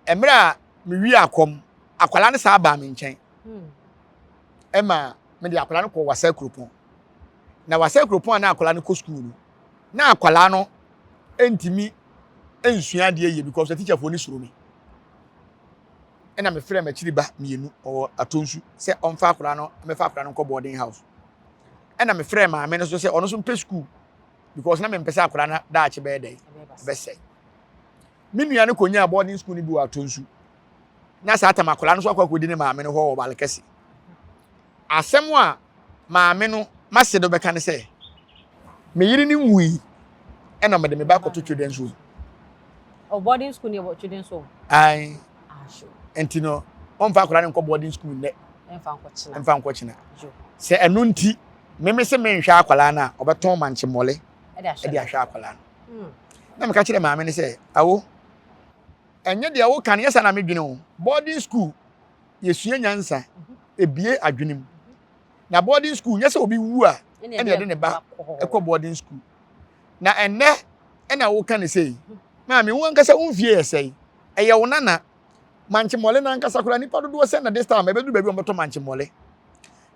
mmerɛ a mewie akɔm akwadaa no saa baa me nkyɛn ɛma mede akwadaa no kɔɔ Wasa Kuropɔn. Na Wasa Kuropɔn a na akwadaa no kɔ sukuu no, na akwadaa no ntumi nsua adeɛ yie because atikyafoɔ no suro me. Ɛna mefrɛ m'akyiri ba mmienu ɔwɔ Atonsu sɛ ɔmfa akwadaa no mɛfa akwadaa no nkɔ boarding house. Ɛna mefrɛ maame no so sɛ ɔno nso mpɛ sukuu because na mempɛ sɛ akwadaa no daakye bɛyɛ dɛn bɛsɛe. Me nua no kɔnyaa boarding school no bi wɔ Atonsu. Na saa tam akwadaa no nso akɔ akɔdi ne maame no hɔ wɔ Balkɛse. Asɛm a maame no m'ase do bɛka ne sɛ, me yere no nwui ɛna mede me ba kɔto children's home. Oh, boarding school ne wɔ children's home. Ae. Nti no, ɔmfa akwadaa no nkɔ boarding school nnɛ. Mfa nkɔkyena. Sɛ ɛno nti meme sɛ menhwɛ akwadaa no a, ɔbɛtɔn mankye mmɔle de ahwɛ akwadaa no. Hmm. Na meka kyerɛ maame no sɛ, awo, ɛnyɛ deɛ woka no yɛ saa na medwene o. Boarding school, yɛsua nyansa, mhm. ebie adwene mu. Na boarding school, nyɛ sɛ obi wu a ɛna yɛde ne ba ɛkɔ boarding school. Na ɛnnɛ ɛna woka ne sei. Mhm. Maame, wo ankasa wo mfie yɛ sɛe. Ɛyɛ wo nana. Mankye mmɔle no ankasa koraa, nipa dodoɔ sɛn na this time ɛbɛduru baabi a wɔbɛtɔ mankye mmɔle.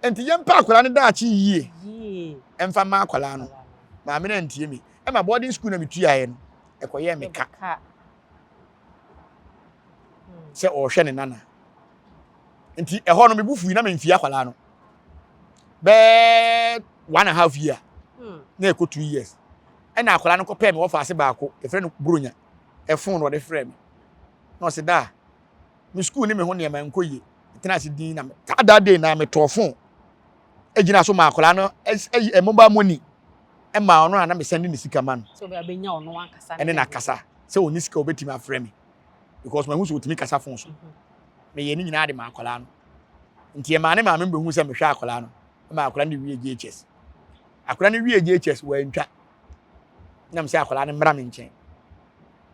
Nti yɛmpɛ akwadaa no daakye yie ɛmfa mma akwadaa no. Maame no antie me. Ɛma boarding school na metuaeɛ no, ɛkɔyɛɛ me ka sɛ ɔrehwɛ ne nana. Nti ɛhɔ no me bo fui na memfie akwadaa no. Bɛɛ 1.5 year na ɛkɔ 2 years. Ɛna akwadaa no kɔpɛɛ me wɔfa ase baako, yɛfrɛ no Buronya. Ɛfon na ɔde frɛ me. Na ɔse daa, me school ne me ho nneɛma nkɔ yie. Metena ase din na that day na metɔɔ phone gyina so ma akwadaa no ɛyi mobile money ɛma ɔno a na mesɛnde ne sika ma no. Ɛne na kasa sɛ ɔni sika ɔbɛtumi afrɛ me because mahu sɛ ɔtumi kasa phone so. Meyɛ ne nyinaa de ma akwadaa no. Nti ɛmaa ne maame bɛhu sɛ mehwɛ akwadaa no. Ɛma akwadaa no wie JHS. Akwadaa no wie JHS wantwa. Nam sɛ akwadaa no mmra me nkyɛn.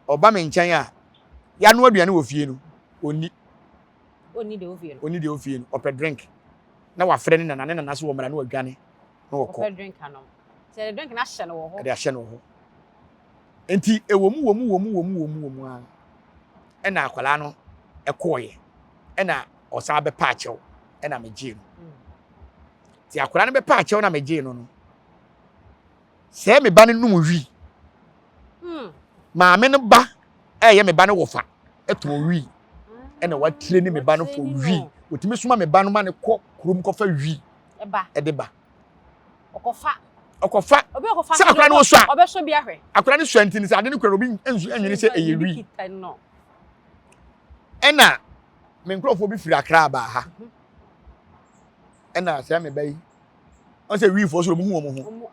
Ɔba me nkyɛn a, yɛanoa aduane wɔ fie no, ɔnni. Ɔnni deɛ ofie no. Ɔnni deɛ ofie no. Ɔpɛ drink. Na wafrɛ ne nana, ne nana so wɔ mmara na wadwane na wɔkɔ. Ɔpɛ drink anom. Sɛ yɛde drink no ahyɛ no wɔ hɔ. Ɛde ahyɛ no wɔ hɔ. Nti ɛwɔ mu wɔ mu wɔ mu wɔ mu wɔ mu wɔ mu ara. Ɛna akwadaa no ɛkɔɔyɛ. Ɛna ɔsan bɛpa akyɛw. Ɛna megyee no. Nti akwadaa no bɛpa akyɛw na megyee no no. Sɛ me ba no nom wi. Maame no ba ɛyɛ me ba no wɔfa ɛtɔn wi. Ɛna watire ne me ba no for wi. Otumi soma me ba no ma ne kɔ kurom kɔfa wi. Ɛde ba. Ɔkɔfa. Ɔkɔfa. Sɛ akwadaa no sua. Ɔbɛsɔ bi ahwɛ. Akwadaa no sua nti sɛ ade no kura obi nsu ɛnwene sɛ ɛyɛ wi. Ɛna me nkurɔfoɔ bi firi Accra baa ha. Ɛna sɛ me ba yi. Wɔn sɛ wiifoɔ so wɔn hu wɔn ho.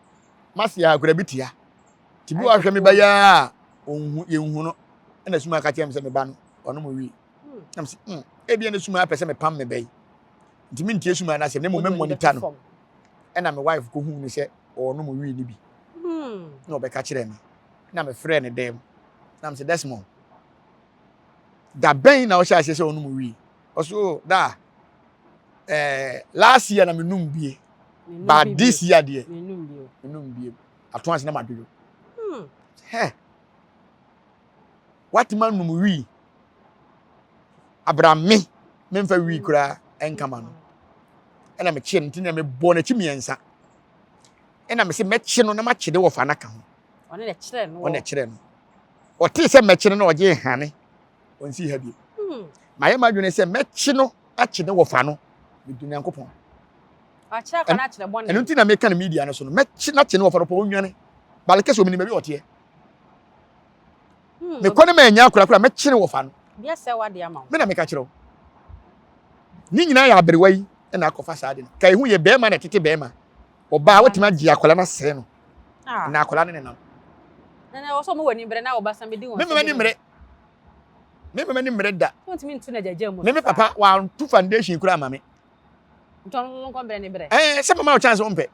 Masi akwadaa bi tia. Ti bi wahwɛ me ba yi a ɔnhu yɛnhu no. Ɛna suma aka kyerɛ me sɛ me ba no ɔnom wi. Na me sɛ mm ebi ɛna suma apɛ sɛ mepam me ba yi. Nti mentie suma no asɛm na mmom mɛmonitor no. Ɛna me wife kɔhuu no sɛ ɔrenom wii no bi. Na ɔbɛka kyerɛɛ me. Na mefrɛɛ no dɛm. Na me sɛ Desmond, da bɛn na ɔhyɛ aseɛ sɛ ɔnom wii? Ɔso oh, da eh, last year na menum bie. But this year deɛ, menum bie. Ato ase na madwodwo. Hɛ, watumi anom wii. Abra me, memfa wii koraa ɛnka ma no. Ɛna mekyee no nti na mebɔɔ n'akyi mmiɛnsa. Ɛna mese mɛkye no na makye de wɔfa no aka ho. Ɔno na ɛkyerɛ no. Ɔno na ɛkyerɛ no. Ɔtee sɛ mɛkye no na ɔgye hane. Ɔnsii ha bio. Mayɛ m'adwene sɛ mɛkye no akye ne wɔfa no. Medu Nyankopɔn. Ɛno nti na meka no media no so no. Mɛkye no akye ne wɔfa no pɔ ɔnwane. Balekɛ sɛ ɔmenim baabi a ɔteɛ. Mekɔ ne manya akora kora mɛkye ne wɔfa no. Me na meka kyerɛ wo. Ne nyinaa yɛ aberewa yi na akɔfa saa de no. Ka ehu yɛ bɛrima na ɛtete bɛrima. Ɔbaa watumi agye akwadaa no asɛe no. Na akwadaa no nenam. Na na wɔsɔ mo wɔ ani bere na ɔba san bɛdi wɔn. Me mama ni mmere. Me mama ni mmere da. Wontumi ntu na gyagya mu. Me me papa wantu foundation kura ama me. Ntɔn no nkɔ bere ne bere. Eh, sɛ mama wo chance wompɛ.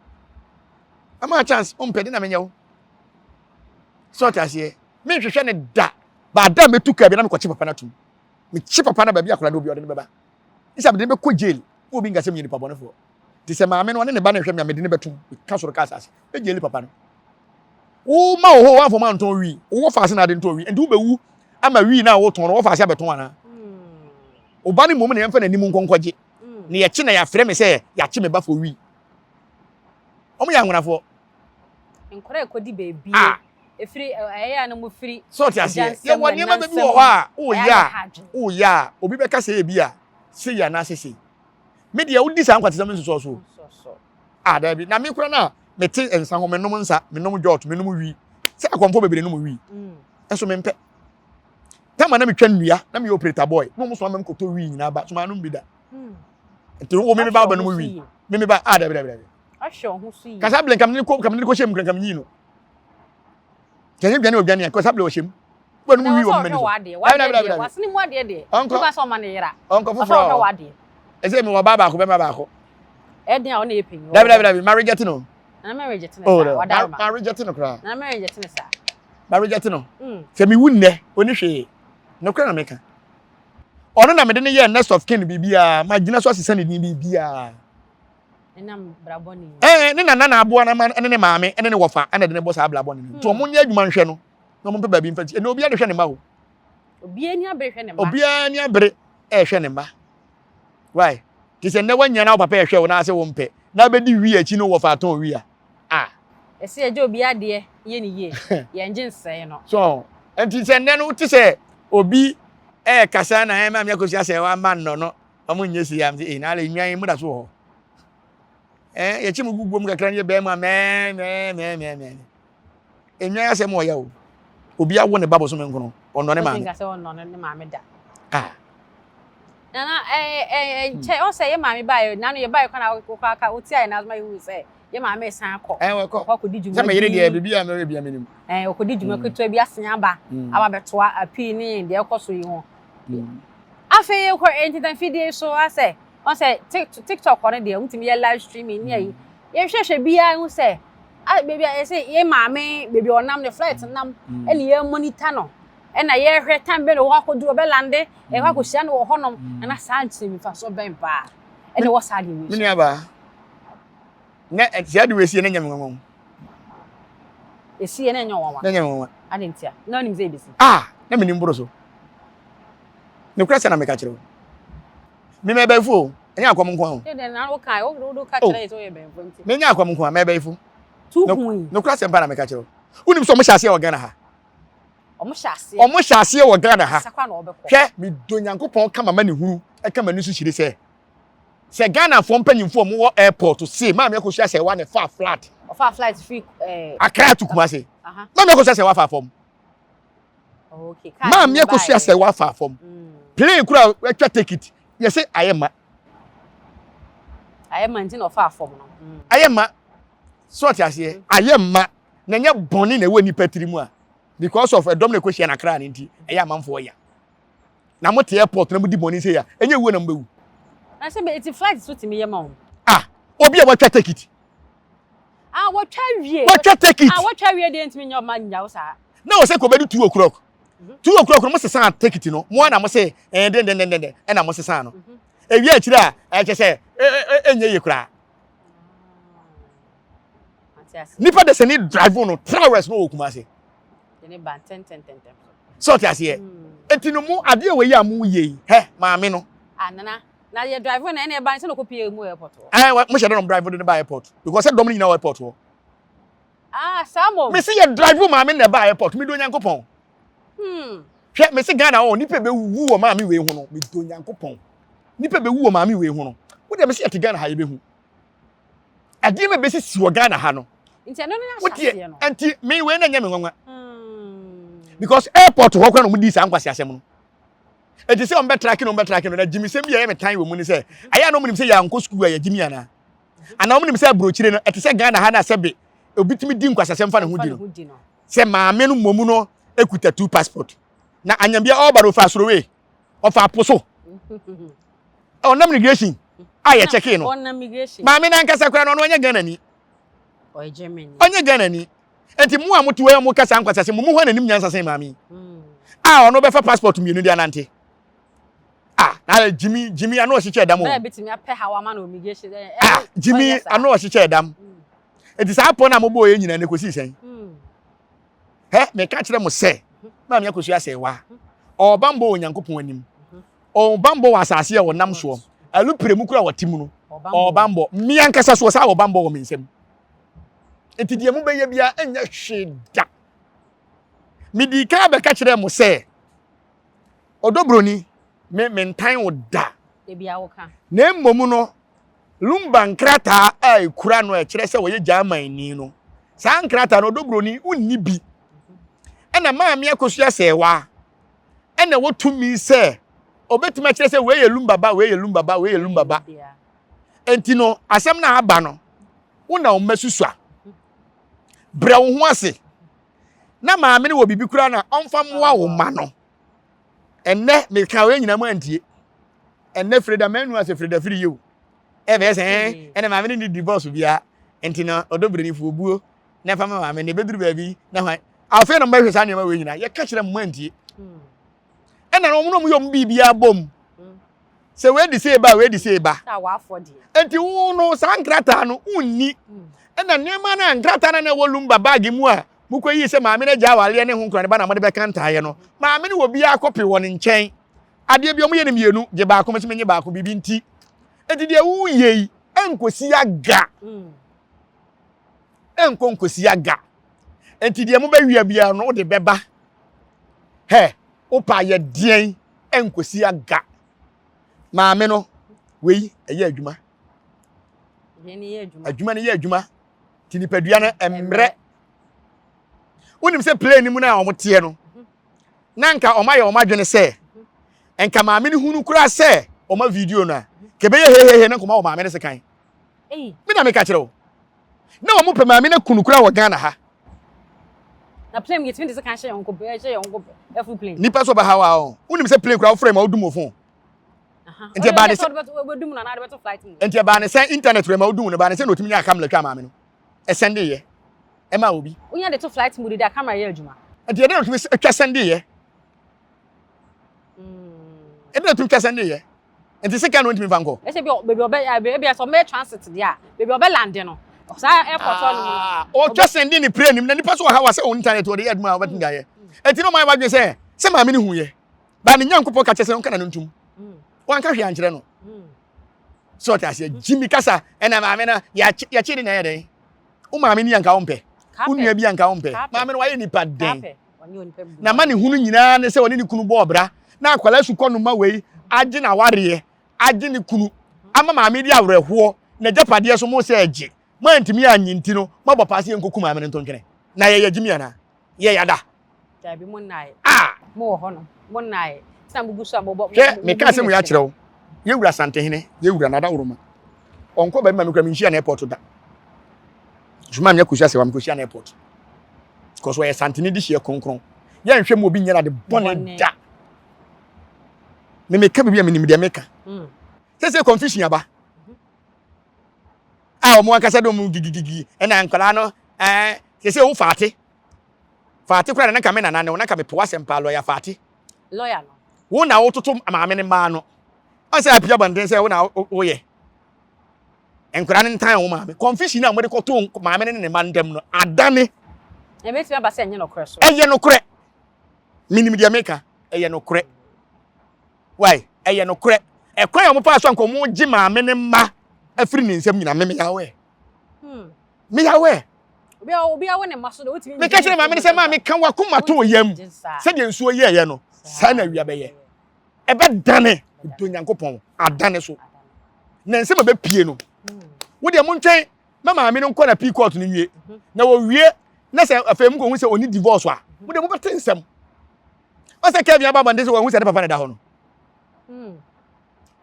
Mama wo chance wompɛ de na menyɛ wo. Sɛ ɔte aseɛ. Menhwehwɛ ne da. Baada a mɛtu kaa bi na mekɔkye papa no atom. Mekye papa no baabi akwadaa no obi ɔde no bɛba. Nsa mede no bɛkɔ jail. Na obi nka sɛ meyɛ nipa bɔnefoɔ. Nti sɛ maame no ɔne ne ba no hwɛ me a mede no bɛtom. Meka soro ka asase. Mɛjaili papa no. Wo ma wo hɔ wamfa ma ntɔn wii. Wowɔ faase na ade ntɔn wii. Nti wobɛwu ama wii na wotɔn no wɔ faase abɛtɔn anaa? Wo ba no mmom na yɛmfa n'anim nkɔnkɔgye. Na yɛkye na yɛafrɛ me sɛ yɛakye me ba for wii. Wɔn yɛ anwonafoɔ. Nkwadaa ɛkɔdi baabi. Ah. Efiri ɛyɛ a na mo firi. Sɛ ɔte aseɛ. Yɛwɔ nneɛma baabi wɔ hɔ a woyɛ a woyɛ a obi bɛka sɛ ebi a sei anaasɛ sei. Me deɛ wodi saa nkwatesɛm nsosɔ so. Ah daabi na me kora na mete nsa ho menom nsa menom jɔt menom wi sɛ akɔmfo bebree nom wi. Nso mempɛ. Tama na metwa nnua na meyɛ operator boy na wɔn so ama me kɔtɔ wi nyinaa ba so manom bi da. Nti wo me me ba wobɛnom wi. Me me ba ah daabi daabi daabi. Ahwɛ wo ho so yie. Kasa blen kam ne ko kam ne ko hyɛ mu kra kam nyi no. Kyɛ dwane odwane a kasa blen ɔhyɛ mu. Wo no wi wɔ mmeni so. Dabi dabi dabi. Wasene mu adeɛ deɛ. Ɔnkɔ. Nipa sɛ ɔma ne yera. Ɔnkɔ foforɔ. Ɔsɛ ɔhwɛ w'adeɛ. Ɛsɛ mi wɔ ba baako bɛma baako. Ɛdin a ɔna yɛ panyin. Dabi dabi dabi ma reject no. Nana mɛ reject ne oh, saa wada ma. Ma reject no koraa. Nana mɛ reject ne saa. Ma reject no. Mm. Sɛ mi wu nnɛ oni hwee. Nokora na meka. Ɔno na mede ne yɛ next of kin biribiara ma gyina so asesa ne din biribiara. Ɛnam brabɔ ne. Ɛɛ ne nana na aboa na ma ɛne ne maame ɛne ne wɔfa ɛna de ne bɔ saa brabɔ ne. Nti ɔmo nyɛ adwuma nhwɛ no na ɔmo mpɛ baabi mfa ti. Ɛna obiara de hwɛ ne mma o. Obiara ni abere hwɛ ne mma. Obiara ni abere ɛhwɛ ne mma. Why? Te sɛ nnɛ wanya na wo papa ɛhwɛ wo na ase wo mpɛ na abɛdi wi akyi no wɔfa atɔn wi a. Ah. Ɛsɛ yɛgye obi adeɛ yɛ ne yie. Yɛngye nsɛe no. So nti sɛ nnɛ no wote sɛ obi ɛɛkasa na ɛma me akɔsua sɛ wama nnɔ no ɔmo nyɛ si am sɛ eh na ala nnwan mu da so wɔ hɔ. Eh yɛkyi mu guguom kakra ne yɛ bɛɛ mu a mɛɛ mɛɛ mɛɛ mɛɛ mɛɛ. Nnwan asɛm ɔyɛ o. Obi awo ne ba bosome nkono, ɔnnɔ ne maame. Ɔtumi ka sɛ ɔnnɔ ne maame da. Ah. Nana ɛɛ ɛɛ nkyɛ ɔsɛ yɛ maame baayɛ nanu yɛ baayɛ kwan a wokɔ aka wotia yɛ n'asoma yɛ hu sɛ yɛ maame san kɔ. Ɛɛ wɔkɔ. Ɔkɔ akɔdi dwuma Sɛ meyere deɛ biribi a mɛyɛ bia menim. Ɛɛ ɔkɔdi dwuma ketewa bi asen aba aba bɛtoa apii ne deɛ ɛkɔ so yi ho. Afei yɛkɔ ntentanfidie so asɛ ɔsɛ TikTok hɔ no deɛ wotumi yɛ live streaming ne ayi. Yɛhwɛhwɛ biara hu sɛ a baabi a yɛsɛ yɛ maame baabi a ɔnam ne flight nam ɛna yɛ monitor no ɛna yɛhwɛ time bɛn na ɔwɔ akɔduru ɔbɛlande ɛkɔ akɔhyia no wɔ hɔnom ɛna saa nkyerɛ mfasoɔ bɛn paa ɛna ɛwɔ saa deɛ wei Me nua baa na saa de wei sie na nyɛ me nwanwa. Esi yɛ na nyɛ nwanwa. Na nyɛ me nwanwa. Ade ntia na onim sɛ ebesi. Ah na menim boro so. Nokorɛ sɛ na meka kyerɛ wo. Me mɛbɛfo o. Ɛnyɛ akɔm nko o. Oh. Menyɛ akɔm nko a mɛbɛyifo. Nokorɛ asɛm pa na meka kyerɛ wo. Wonim sɛ ɔmo hyɛ aseɛ wɔ Ghana ha. Ɔmo hyɛ aseɛ wɔ Ghana ha. Hwɛ, medɔ Nyankopɔn ka mama ne hunu ɛka m'ani so hyire sɛ sɛ Ghanafoɔ mpanyinfoɔ ɔmo wɔ airport se maame akosua sɛ wa ne fa flat. Ɔfa flight firi eh, Accra to Kumasi. Maame akosua sɛ wa fa fam. Maame akosua sɛ wafa fam. Plane kura atwa ticket. Yɛsɛ ayɛ ma. Ayɛ ma nti na ɔfa fam no. Ayɛ ma. So ɔte aseɛ. Ayɛ ma. Na ɛnyɛ bɔne na ɛwɔ nipa tiri mu a. Because of ɛdɔm na ɛkɔhyia na kra no nti ɛyɛ amanfoɔ ya. Na mo te airport na mo di bɔne sɛ ya. Ɛnyɛ wuo na mo bɛwu. Na sɛ eti flight so tumi yɛ ma wɔn. Ah, obi a watwa ticket. Ah, wɔtwa wie. Wɔtwa ticket. Ah, wɔtwa wie deɛ ntumi nyɛ ɔma nyaw saa. Na wɔsɛ kɔ bɛdu 2 o'clock. 2 o'clock no mo sesa ticket no. Mo ana mo sɛ ɛɛ den den den den ɛna mo sesa no. Ewie akyire a ɛkyɛ sɛ ɛnyɛ yie koraa. Nipa de sɛ ne drive no 3 hours no wɔ Kumasi. Sɛ ɔte aseɛ. Eti no mo adeɛ wɔ yi a mo yɛ yi hɛ maame no. Ah nana. Na yɛ drive na ɛna ɛba sɛ na ɔkɔpie mu airport hɔ. Ɛɛ mo hyɛ dɛ na drive de ne ba airport because sɛ dɔm no nyinaa wɔ airport hɔ. Ah saa mo. Mesi yɛ drive maame na ɛba airport mi do Nyankopɔn. Hwɛ mesi Ghana hɔ nipa bɛ wu wɔ maame wei ho no mi do Nyankopɔn. Nipa bɛ wu wɔ maame wei ho no. Wo deɛ mesi yɛ te Ghana ha yɛ bɛ hu. Adeɛ bɛ bɛsi si wɔ Ghana ha no. Nti ɛno ne ahyɛseɛ no. Nti me wei na nyɛ me nwanwa. Because airport hɔ koraa na wɔn di saa nkwasi asɛm no. Eti sɛ wɔn bɛ traki no wɔn bɛ traki no na gyimisɛm bi a ɛyɛ me tan wɔ mu ne sɛ ayɛ a na wɔn nim sɛ yɛankɔ sukuu a yɛgyimi anaa anaa wɔn nim sɛ aburokyire no ɛte sɛ Ghana ha na sɛbe obi tumi di nkwasasɛm fa ne ho di no sɛ maame no mmom no ekuta two passport na anyambia ɔba no ɔfa sorowe ɔfa po so ɔnam immigration a yɛ kyɛkee no maame nankasa koraa no ɔno ɔnyɛ Ghana ni ɔnyɛ Ghana ni nti mu a mote hɔ a mo kasa nkwasasɛm mo mu hɔ n'anim nyansa sen maame yi a ɔno bɛfa passport mmienu de anante ah na jimmy jimmy ano ɔhyehyɛ ɛdam o ah jimmy ano ɔhyehyɛ ɛdam nti saa pɔ no a mobɔɔ yɛ nyinaa ne kɔsii sɛn hɛ meka kyerɛ mo sɛ maame akɔsua sɛ wa ɔba mbɔ wɔ Nyankopɔn anim ɔba mbɔ wɔ asase a ɔnam soɔ alupere mu kura wɔte mu no ɔba mbɔ mmea nkasa soɔ saa ɔba mbɔ wɔ me nsam. Nti deɛ mobɛyɛ biara ɛnyɛ hwee da. Medii kan bɛka kyerɛɛ mo sɛ, ɔdɔ buroni, me mentan wo da. Na mmom no, Lumba nkrataa a ɛkura no a ɛkyerɛ sɛ ɔyɛ Germanni no, saa nkrataa no ɔdɔ buroni wonni bi. Ɛna Maame Akosua Sɛɛwa ɛna ɛwɔ tumi sɛ ɔbɛtumi akyerɛ sɛ wei yɛ Lumba ba, wei yɛ Lumba ba, wei yɛ Lumba ba. Enti no, asɛm no a aba no, wo na wo mma susua. Brɛ wo ho ase. Na maame no wɔ biribi koraa na ɔmfa mmoa wo mma no. Ɛnnɛ, meka wei nyinaa mu antie. Ɛnɛ Freda manu asɛ Freda firi yie o. Ɛbɛyɛ sɛ ɛn ɛna maame no ni divorce bia nti no ɔdɔ brɛnifoɔ buo na ɛfa ma maame no ɛbɛduru baabi na hwan afei na mobɛhwɛ saa nneɛma wei nyinaa yɛka kyerɛ mo antie ɛna wɔn na wɔn yɛ wɔn biribiara bom sɛ wei de sei ba wei de sei ba nti wo no saa nkrataa no wonni ɛna nneɛma no a nkrataa no na ɛwɔ lumba baage mu a mokɔyii sɛ maame no agya awareɛ ne ho nkura ne ba na mode bɛka ntaeɛ no maame no wɔ biara kɔpe wɔ ne nkyɛn adeɛ bi wɔyɛ no mmienu gye baako mɛsɛ menye baako biribi nti nti deɛ woyɛ yi ɛnkɔsi aga ɛnkɔ nkɔsi aga nti deɛ mobɛwia biara no wode bɛba hɛ wopa yɛ deɛn ɛnkɔsi aga maame no wei ɛyɛ adwuma adwuma no yɛ adwuma nti nipadua no mmerɛ wonim sɛ plane no mu no a wɔteɛ no na nka wɔn ayɛ wɔn adwene sɛ nka maame no hunu koraa sɛ wɔn video no a kɛbɛyɛ hehehe na nkɔmɔ wɔ maame no sekan me na meka kyerɛ wo na wɔn pɛ maame no kunu koraa wɔ Ghana ha. Na plane yɛtumi de sekan hyɛ yɛn ho hyɛ yɛn ho ɛfuru plane. Nipa sɛ ɔbɛha wa o wonim sɛ plane koraa wofrɛ ma wodum wɔ phone. Nti ɛbaa ne sɛ nti ɛbaa ne sɛ internet rɛ ma wodum no ɛbaa ne sɛ na otumi nya camera twa maame no ɛsɛnde yɛ ɛma obi. Wonya de to flight mode de a camera yɛ adwuma. Nti ɛdɛ na otumi twa sɛnde yɛ. Ɛdɛ na otumi twa sɛnde yɛ. Nti sika na ontumi nfa nkɔ. Ɛsɛ bi baabi ɔbɛ ebi sɛ ɔbɛ transit deɛ a baabi ɔbɛ lande no saa airport hɔ nom. Ɔtwa sɛnde ne plane nim na nipa so wɔ ha wa sɛ wɔn internet wɔde yɛ adwuma a wɔbɛtumi de ayɛ. Nti na ɔmo ayɛ wadwene sɛ sɛ maame no hu yɛ. Ba ne Nyankopɔn ka kyerɛ sɛ ɔnka n'ano ntum. Wanka hwee ankyerɛ no. Sɛ ɔte aseɛ gyimi kasa ɛna maame no yɛkye ne na ɛyɛ dɛn. Wo maame ni anka wompɛ. Wo nua bi anka wompɛ. Maame no wayɛ nipa dɛn. Na ma ne hunu nyinaa ne sɛ ɔne ne kunu bɔɔ bra na akwadaa sukɔ no ma wei agye n'awareɛ agye ne kunu ama maame di awerɛhoɔ na agyapadeɛ so mo sɛ agye mo antumi annye nti no moabɔ paa sɛ yɛnkɔku maame no ntontwene na yɛyɛ gyimi anaa yɛyɛ ada. Dabi mo nnae. Ah! Mo wɔ hɔ no mo nnae. Sɛ mo gu so a mo bɔ. Hwɛ meka asɛm wei akyerɛ wo yɛwura Asantehene yɛwura Nadaworoma ɔnkɔ baabi ma me kura menhyia no airport da. Suma me akɔsi asɛm mekɔhyia no airport. Because ɔyɛ Santene de hyeɛ kronkron. Yɛnhwɛ mu obi nyɛ ade bɔne da. Me meka biribi a menim deɛ meka. Sɛ sɛ confusion aba. A wɔn ankasa de wɔn gigigigi ɛna nkwadaa no ɛɛ sɛ sɛ wo faate. Faate koraa na nka me nana ne wo na nka mepɛ w'asɛm paa lɔya faate. Lɔya no. Wo na wototo maame ne mmaa no. Ɔsɛ apia abɔnten sɛ wo na woyɛ. Nkwadaa no ntan wɔn maame. Confusion a wɔde kɔto maame no ne ne mma ntam no, adane. Ebetumi aba sɛ ɛnyɛ nokorɛ so. Ɛyɛ nokorɛ. Menim deɛ meka. Ɛyɛ nokorɛ. Why? Ɛyɛ nokorɛ. Ɛkwan a wɔfaa so a nka wɔgye maame ne mma afiri ne nsam nyinaa, me meyɛ aware. Hmm. Meyɛ aware. Meka kyerɛ maame no sɛ maame ka wakoma to yam sɛdeɛ nsuo yɛɛyɛ no saa na awia bɛyɛ. Ɛbɛdane dɔ Nyankopɔn adane so. Na nsɛm a ɛbɛpie no, wo deɛ montwɛn ma maame no nkɔ na pii court no nwie. Na wɔwie na sɛ afei mu kɔhu sɛ ɔni divorce a, mo deɛ mobɛte nsɛm. Ɔsɛ Kevin aba abɔnten sɛ wɔahu sɛ ne papa na ɛda hɔ no. Hmm.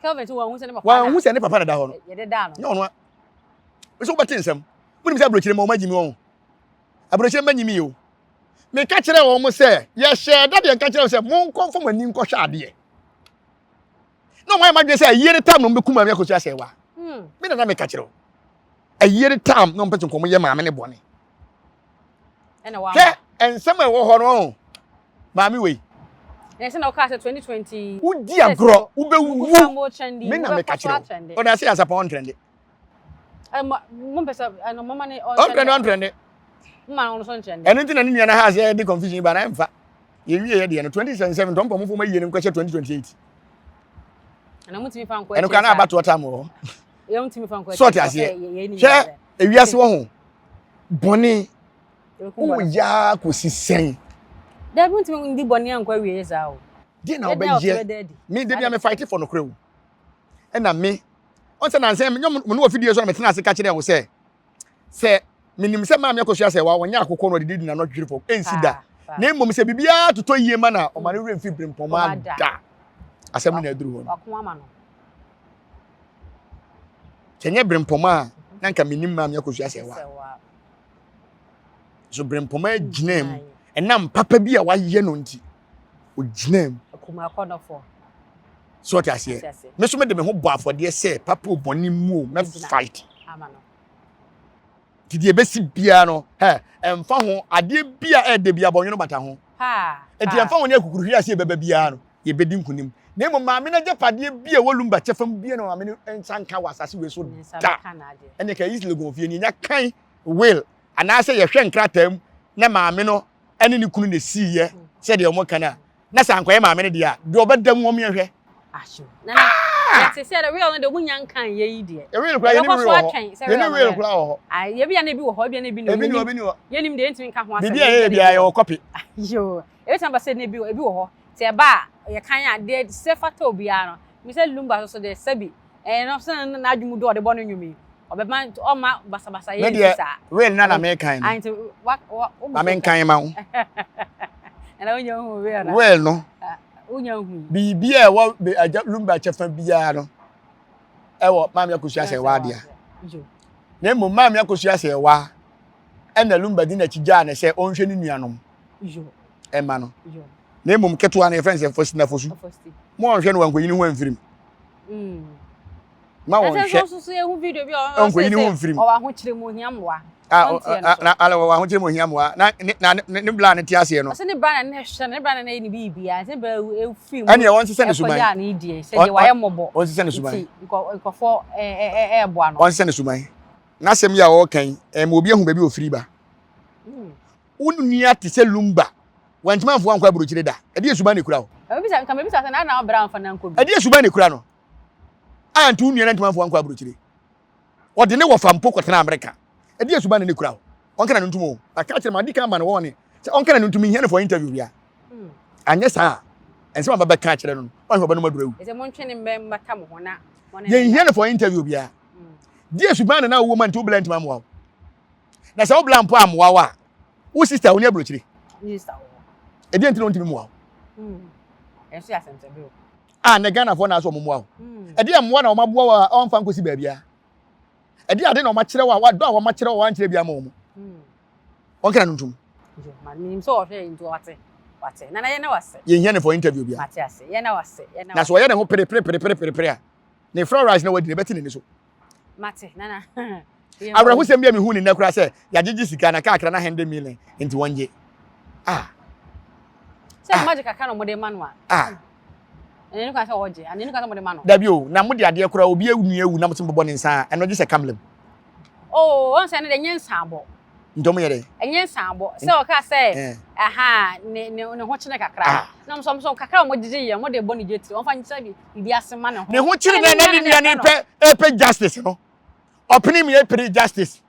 Kelvin sɛ wɔahu sɛ ne papa wɔahu sɛ ne papa na ɛda hɔ no. Yɛde da no. Nyɛ ɔno a. Sɛ wobɛte nsɛm. Wonim sɛ aburokyire ma wɔn agyi mi wɔn. Aburokyire ma nyi mi o. Meka kyerɛɛ wɔn sɛ, yɛhyɛɛ da deɛ nka kyerɛ wɔn sɛ, monkɔ mfa mo ani nkɔhwɛ adeɛ. Na wɔn ayɛ madwene sɛ ayie ne tam na wɔbɛku maame akɔsi asɛe wa. Hmm. Me na na meka kyerɛ wɔn. Ayie ne tam na wɔmpɛ sɛ nkɔmɔ yɛ maame ne bɔne. Hwɛ nsɛm a ɛwɔ hɔ no maame wei. Ɛsɛ na ɔkaa sɛ 2020. Wodi agorɔ wobɛwu. Me na meka kyerɛ wɔn. Ɔde ase yɛ asapɔn ɔntrɛnde. Ɔntrɛnde ɔntrɛnde. Ɛno nti na ne nua no ha sɛ ɛde confusion ba na ɛmfa. Yɛwie yɛ deɛ no 2027 tɔmpɔ mofo ma yie no nkɔhyɛ 2028. Ɛno koraa na abatoɔ tam wɔ hɔ. So ɔte aseɛ. Hwɛ ewiase wɔ ho bɔne woyaa kɔsi sɛn. Dabi ntumi ndi bɔne ankɔ awie saa o. Deɛ na wobɛyɛ me da bia me fight for nokorɛ o. Ɛna me ɔn sɛ nansa me nyɛ mo ne wɔ fidie so na metena ase ka kyerɛ wo sɛ sɛ menim sɛ maame akosua sɛ wa wɔnyɛ akokɔ no ɔde didi n'ano atwitwiri fam ɛnsi da na mmom sɛ biribiara totɔ yie ma na ɔma ne werɛ mfi berempɔma da asɛm no na aduru hɔ no sɛ nyɛ berempɔma a na nka menim maame akosua sɛ wa so berempɔma gyina mu ɛnam papa bi a wayɛ no nti ogyina mu. So ɔte aseɛ? Me so mede me ho bɔ afɔdeɛ sɛ papa o bɔne mu o mɛ fight. Nti deɛ ɛbɛsi biara no ɛ ɛmfa ho adeɛ bi a ɛɛdɛ bi abɔnwono bata ho. Nti ɛmfa ho ne akukuruhwi ase ɛbɛba biara no yɛbɛdi nkonim. Na mmom maame no agyapadeɛ bi a ɛwɔ Lumba kyɛfa mu biara na maame no nsa nka wɔ asase wei so da. Ɛne ka East Legon fie no yɛnya kan will anaasɛ yɛhwɛ nkrataa mu na maame no ɛne ne kunu na ɛsiiɛ sɛdeɛ wɔn ka no a na sɛ ankɔyɛ maame no deɛ a deɛ ɔbɛda mu wɔn yɛhwɛ. Ahyew. Na na yɛte sɛ the real no deɛ ɔmo nya nka yɛ yi deɛ. The real kura yɛne real wɔ hɔ. Yɛne real kura wɔ hɔ. Ayi ebi ya na ebi wɔ hɔ ebi ya na ebi ni hɔ. Ebi ni hɔ ebi ni hɔ. Yɛnim deɛ yɛntumi nka ho asɛm. Biribi a yɛyɛ biara yɛwɔ kɔpi. Yoo ebi tumi aba sɛ ebi ebi wɔ hɔ te ɛba a yɛkan a deɛ sɛ fata obiara no mi sɛ lumba soso deɛ sɛbi Ɛɛ no sɛ n'adwene mu dɔ ɔde bɔ no nnwom yi ɔbɛma ɔma basabasa yɛ nti saa. Real na na mekan no. Nti wa wa wo ma menkan ma wo. Ɛna wonya hu real na. Real no. Wonya hu. Biribi a ɛwɔ agya lumba kyɛfa biara no ɛwɔ maame akosua sɛ ɛwɔ adea. Na mmom maame akosua sɛ ɛwɔ ɛna lumba di n'akyi gyaa ne sɛ ɔnhwɛ ne nuanom. Ɛma no. Na mmom ketewa no yɛfrɛ no sɛ fosi na fosu. Mo ɔnhwɛ no wankɔyi ne ho amfirim. Ma wɔnhwɛ. Ɔnkɔyi ne ho mfirim. Ɔwɔ ahokyere mu ohia mmoa. Na ala ɔwɔ ahokyere mu ohia mmoa. Na ne na ne bla ne te aseɛ no. Ɔsɛ ne bra na ne hwɛ ne bra na ne yɛ ne biribiara. Ne bra efiri mu. Ɛnna wɔn sisɛ ne suban. Ɛkɔgya ne die sɛ deɛ wayɛ mmɔbɔ. Wɔn sisɛ ne suban. Nti nkɔfɔ ɛɛboa no. Wɔn sisɛ ne suban. N'asɛm yi a ɔreka yi ɛma obi ehu baabi ofiri ba. Wo nua te sɛ Lumba. Wantumi amfa wo ankɔ aburokyire da. Ɛdeɛn suban na ekura wo? Nka mebisa sɛ, na na ɔbra amfa no ankɔ bi? Ɛdeɛn suban na ekura no a nti wo nua no antumi amfa wo ankɔ aburokyire? Ɔde ne wɔfa mpo kɔtena Amerika. Ɛdeɛn suban na na ekura wo? Ɔnka n'ano ntom o. Maka akyerɛ no, madi kan ama no wɔne sɛ ɔnka n'ano ntom, menhia no for interview bia. Anyɛ saa a, nsɛm a mabɛka akyerɛ no no, wanhwɛ ɔbɛnom aduru awu. Ɛsɛ montwe ne mmɛn mmata mo ho na Yɛnhia no for interview bia. Deɛ suban na na wowɔ mu a nti wo bla ntumi amoa wo? Na sɛ wo bla mpo ammoa wo a, wo sister wo ne aburokyire. Ɛdeɛ nti na ɔntumi mmoa wo? A na Ghanafoɔ na asɛ wɔn mmoa wo. Ɛdeɛ mmoa na wɔn aboa wo a ɔmfa nkɔsi baabiara. Ɛdeɛ ade na wɔn akyerɛ wo a wadɔ a wɔn akyerɛ wo a wɔankyerɛ bi ama wɔn. Wɔn kana no ntom. Yɛnhia ne for interview bia. Na sɛ ɔyɛ ne ho pere pere pere pere pere pere a, ne fried rice na wadi na ɛbɛte n'ani so. Mate, nana. Awerɛhosɛm bi a mehu ne nnɛ koraa sɛ yɛagyegye sika na kakra na hundred million nti wɔngye. Ah. Sɛ ah. magye kakra na wɔde ma no a. Ah. Ɛne kwan sɛ wɔgye, ɛne kwan sɛ wɔde ma no. Dabi o, na mode adeɛ koraa obi nua awu na mo sɛ mobɛbɔ ne nsa a, ɛno gye sɛ kamlem. Oh, wɔn sɛ ɛno deɛ nyɛ nsaabɔ. Nti ɔmo yɛ dɛ? Ɛnyɛ nsaabɔ. Sɛ ɔka sɛ aha ne ne ne ho kyene kakra. Ah. Na ɔmo sɛ ɔmo sɛ kakra a ɔmo gyegye yɛ ɔmo de bɔ ne dwa tiri. Ɔmo fa nkyerɛ biribi ase ma ne ho. Ne ho kyene na na ne nua ne pɛ ɛpɛ justice no. Ɔpene mi ɛpere justice.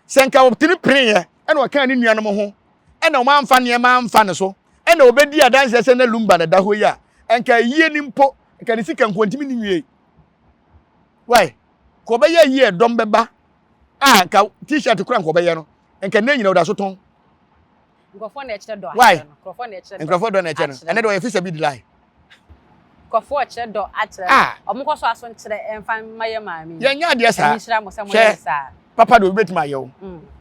Sɛ nka ɔtumi pere yɛ ɛna ɔka ne nuanom ho ɛna ɔmo amfa nneɛma amfa ne so ɛna ɔbɛdi adanseɛ sɛ na lumba na da hɔ yi a nka ayie ni mpo nka ne sika nko ntumi ne nwie. Why? Ka ɔbɛyɛ ayie ɛdɔm bɛba a nka t-shirt kora nka ɔbɛyɛ no nka nne nyina ɔda so tɔn. Nkurɔfoɔ na ɛkyerɛ dɔ Why? akyerɛ no. Nkurɔfoɔ na ɛkyerɛ dɔ. Nkurɔfoɔ dɔ na ɛkyerɛ no. Ɛnɛ de ɔyɛ fisa bi di lie. Nkurɔfoɔ kyerɛ dɔ akyerɛ no. Ah. Ɔmo kɔ so aso nkyerɛ ɛmfa mma yɛ maame yi. Yɛnyɛ adeɛ saa. Ɛmi nhyira mo sɛ mo yɛ saa. Papa de obi betumi ayɛ wo.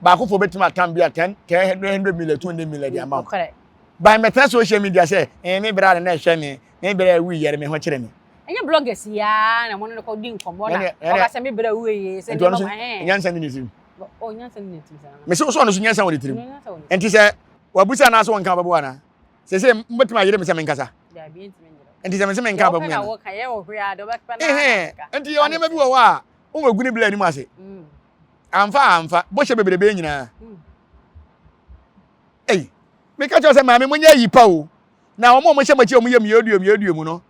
Baakofoɔ betumi atam bi a 10 10 100 million 200 million de ama wo. Nokorɛ. Ban mɛtena social media sɛ eh me bra na na ɛhwɛ me me bra awu yɛre me ho kyerɛ me. Ɛnyɛ bloggers yi ara na wɔne no kɔ di nkɔmmɔ na ɔka sɛ me bra awu yɛ sɛ nneɛma ɛhɛn. Nyansa ni ne tirim. Oh nyansa ni ne tirim saa. Mese wo sɛ ɔno so nyansa wɔ ne tirim. Nti sɛ wabusa anaasɛ wɔnka wobɛboa anaa? Sese mobɛtumi ayere me sɛ menkasa? Nti sɛ mese menka aba mu ana? Nti yɛwɔ nneɛma bi wɔ hɔ a womɛgu ne bla anim ase. Amfa amfa bɔhyɛ bebrebe nyinaa. Ei, meka kyerɛ sɛ maame monyɛ ayi pa o. Na wɔn a wɔhyɛ mo akyi a wɔyɛ mmiedua mmiedua mu no,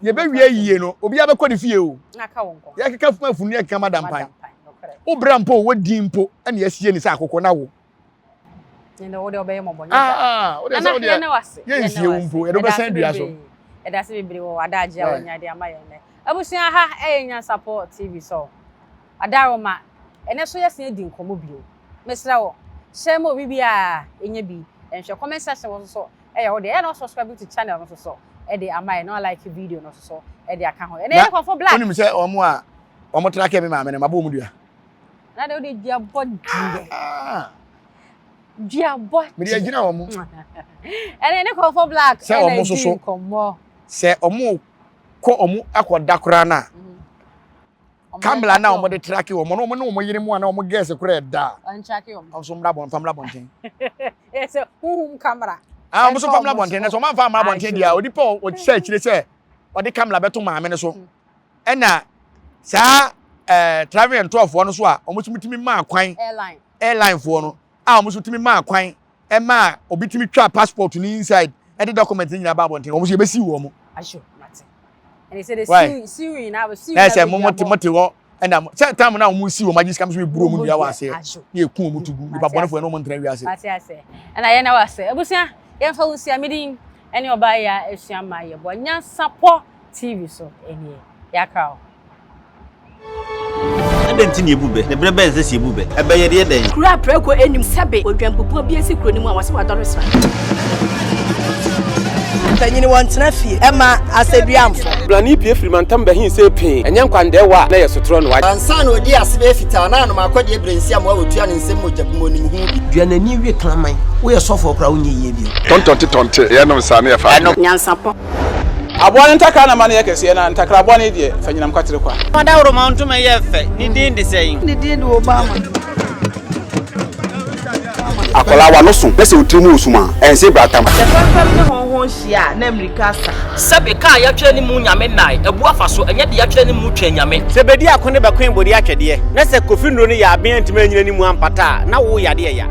yɛbɛwie yie no, obiara bɛkɔ ne fie o. Yɛkeka fuma funu yɛkeka ma dampan. Wo bra mpo wɔ din mpo ɛna yɛasie ne sɛ akokɔ na wo. Ah, wo deɛ sɛ wo deɛ yɛnsie wo mpo yɛde wobɛsɛn dua so. Yɛda ase bebree wɔ w'adagye a wanya de ama yɛn nnɛ. Abusua ha ɛyɛ Nyansapɔ TV so. Adaroma, ɛnɛ so yɛsan adi nkɔmmɔ bio. Mesrɛ wo, hyɛ ma obi biara ɛnya bi nhwɛ. Comment section hɔ nso so ɛyɛ wo deɛ. Ɛyɛ na subscribe to channel no nso so ɛde ama yɛn na wa like video no nso so ɛde aka ho. Ɛnɛ yɛne Kɔmfo Black. Wonim sɛ wɔn a wɔn tra kɛ me maame no, mabɔ wɔn dua. Na de wode dua bɔ deɛ. Dua bɔ deɛ. Mede agyina wɔn. Ɛnɛ yɛne Kɔmfo Black ɛna ɛdi nkɔmmɔ. Sɛ wɔn. kɔ wɔn akɔda koraa no a kamla na wɔn de traki wɔn no wɔn ne wɔn yere mu a na wɔn gɛɛse koraa ɛda a wɔn nso mmra bɔn fa mmra bɔnten. Ɛsɛ huhum kamera. Ah wɔn nso fa mmra bɔnten na sɛ wɔn anfa mmra bɔnten deɛ onipa ɔhyɛ akyire sɛ ɔde kamla bɛto maame no so ɛna saa ɛɛ travel and tour foɔ no so a wɔn nso tumi maa kwan airline foɔ no a wɔn nso tumi maa kwan ɛmaa obi tumi twa passport ne inside ɛde document ne nyinaa ba abɔnten wɔn nso yɛbɛsi wɔn. Ayo mate. Ɛne sɛ de siw siw na siw na sɛ mo mo te mo te hɔ ɛna sɛ tam na wɔn si wɔn agye sika nso eburu wɔn dua wɔ aseɛ ne eku wɔn tugu nipa bɔnɛfoɔ ɛna wɔn ntena wiase. Mate ase. Ɛna yɛn na wɔ ase. Abusua yɛn fa wusia mi din ɛne ɔbaa yɛ a esua ma yɛ bɔ nyansapɔ TV so ɛnie yɛakra wo. Adɛn nti na yɛbu bɛ? Na berɛ bɛn na ɛsɛ sɛ yɛbu bɛ? Ɛbɛ yɛde yɛ dɛn? Kuro a prako nnim sɛbe odwanbubuo bi asi kuro no mu a wɔse wadɔre sra. Mpanyin wɔntena fie ɛma asɛduamfo. Brane pue firi mantam bɛhe sɛ pee, ɛnyɛ nkwandɛɛwa a na ɛyɛ sotorɔ no. Ansa na ɔdii ase bɛyɛ fitaa na anom akɔdeɛ berɛ nsi amoa wɔtua ne nsam mogya bi mu ɔnim ho bi. Dua n'ani we kraman. Woyɛ sɔfoɔ koraa wonyɛ yie bio. Tɔntɔnte tɔnte, yɛnom saa na yɛfa adeɛ. Nyansapɔ. Aboa no ntakra na ma no yɛ kɛseɛ, na ntakra bɔne deɛ, fa nyinam kwatere kwa. Ɔdawuroma ntoma yɛ fɛ, ne din de sɛn? Ne din de Obama. Akwadaa w'ano so na sɛ wo tiri mu wɔ sum a, ɛnse bratam. Sɛ fɛmfɛm ne hɔnhɔn hyia a, na mmirika asa. Sɛbe ka a yɛatwerɛ ne mu Nyame nnae, abu afa so, ɛnyɛ deɛ yɛatwerɛ ne mu Twɛn Nyame. Sɛ bedi ako ne bɛkoe bode atwɛdeɛ, na sɛ Kofi nnuro no yɛ aben antumi anyina ne mu ampata a, na wo yadeɛ ya.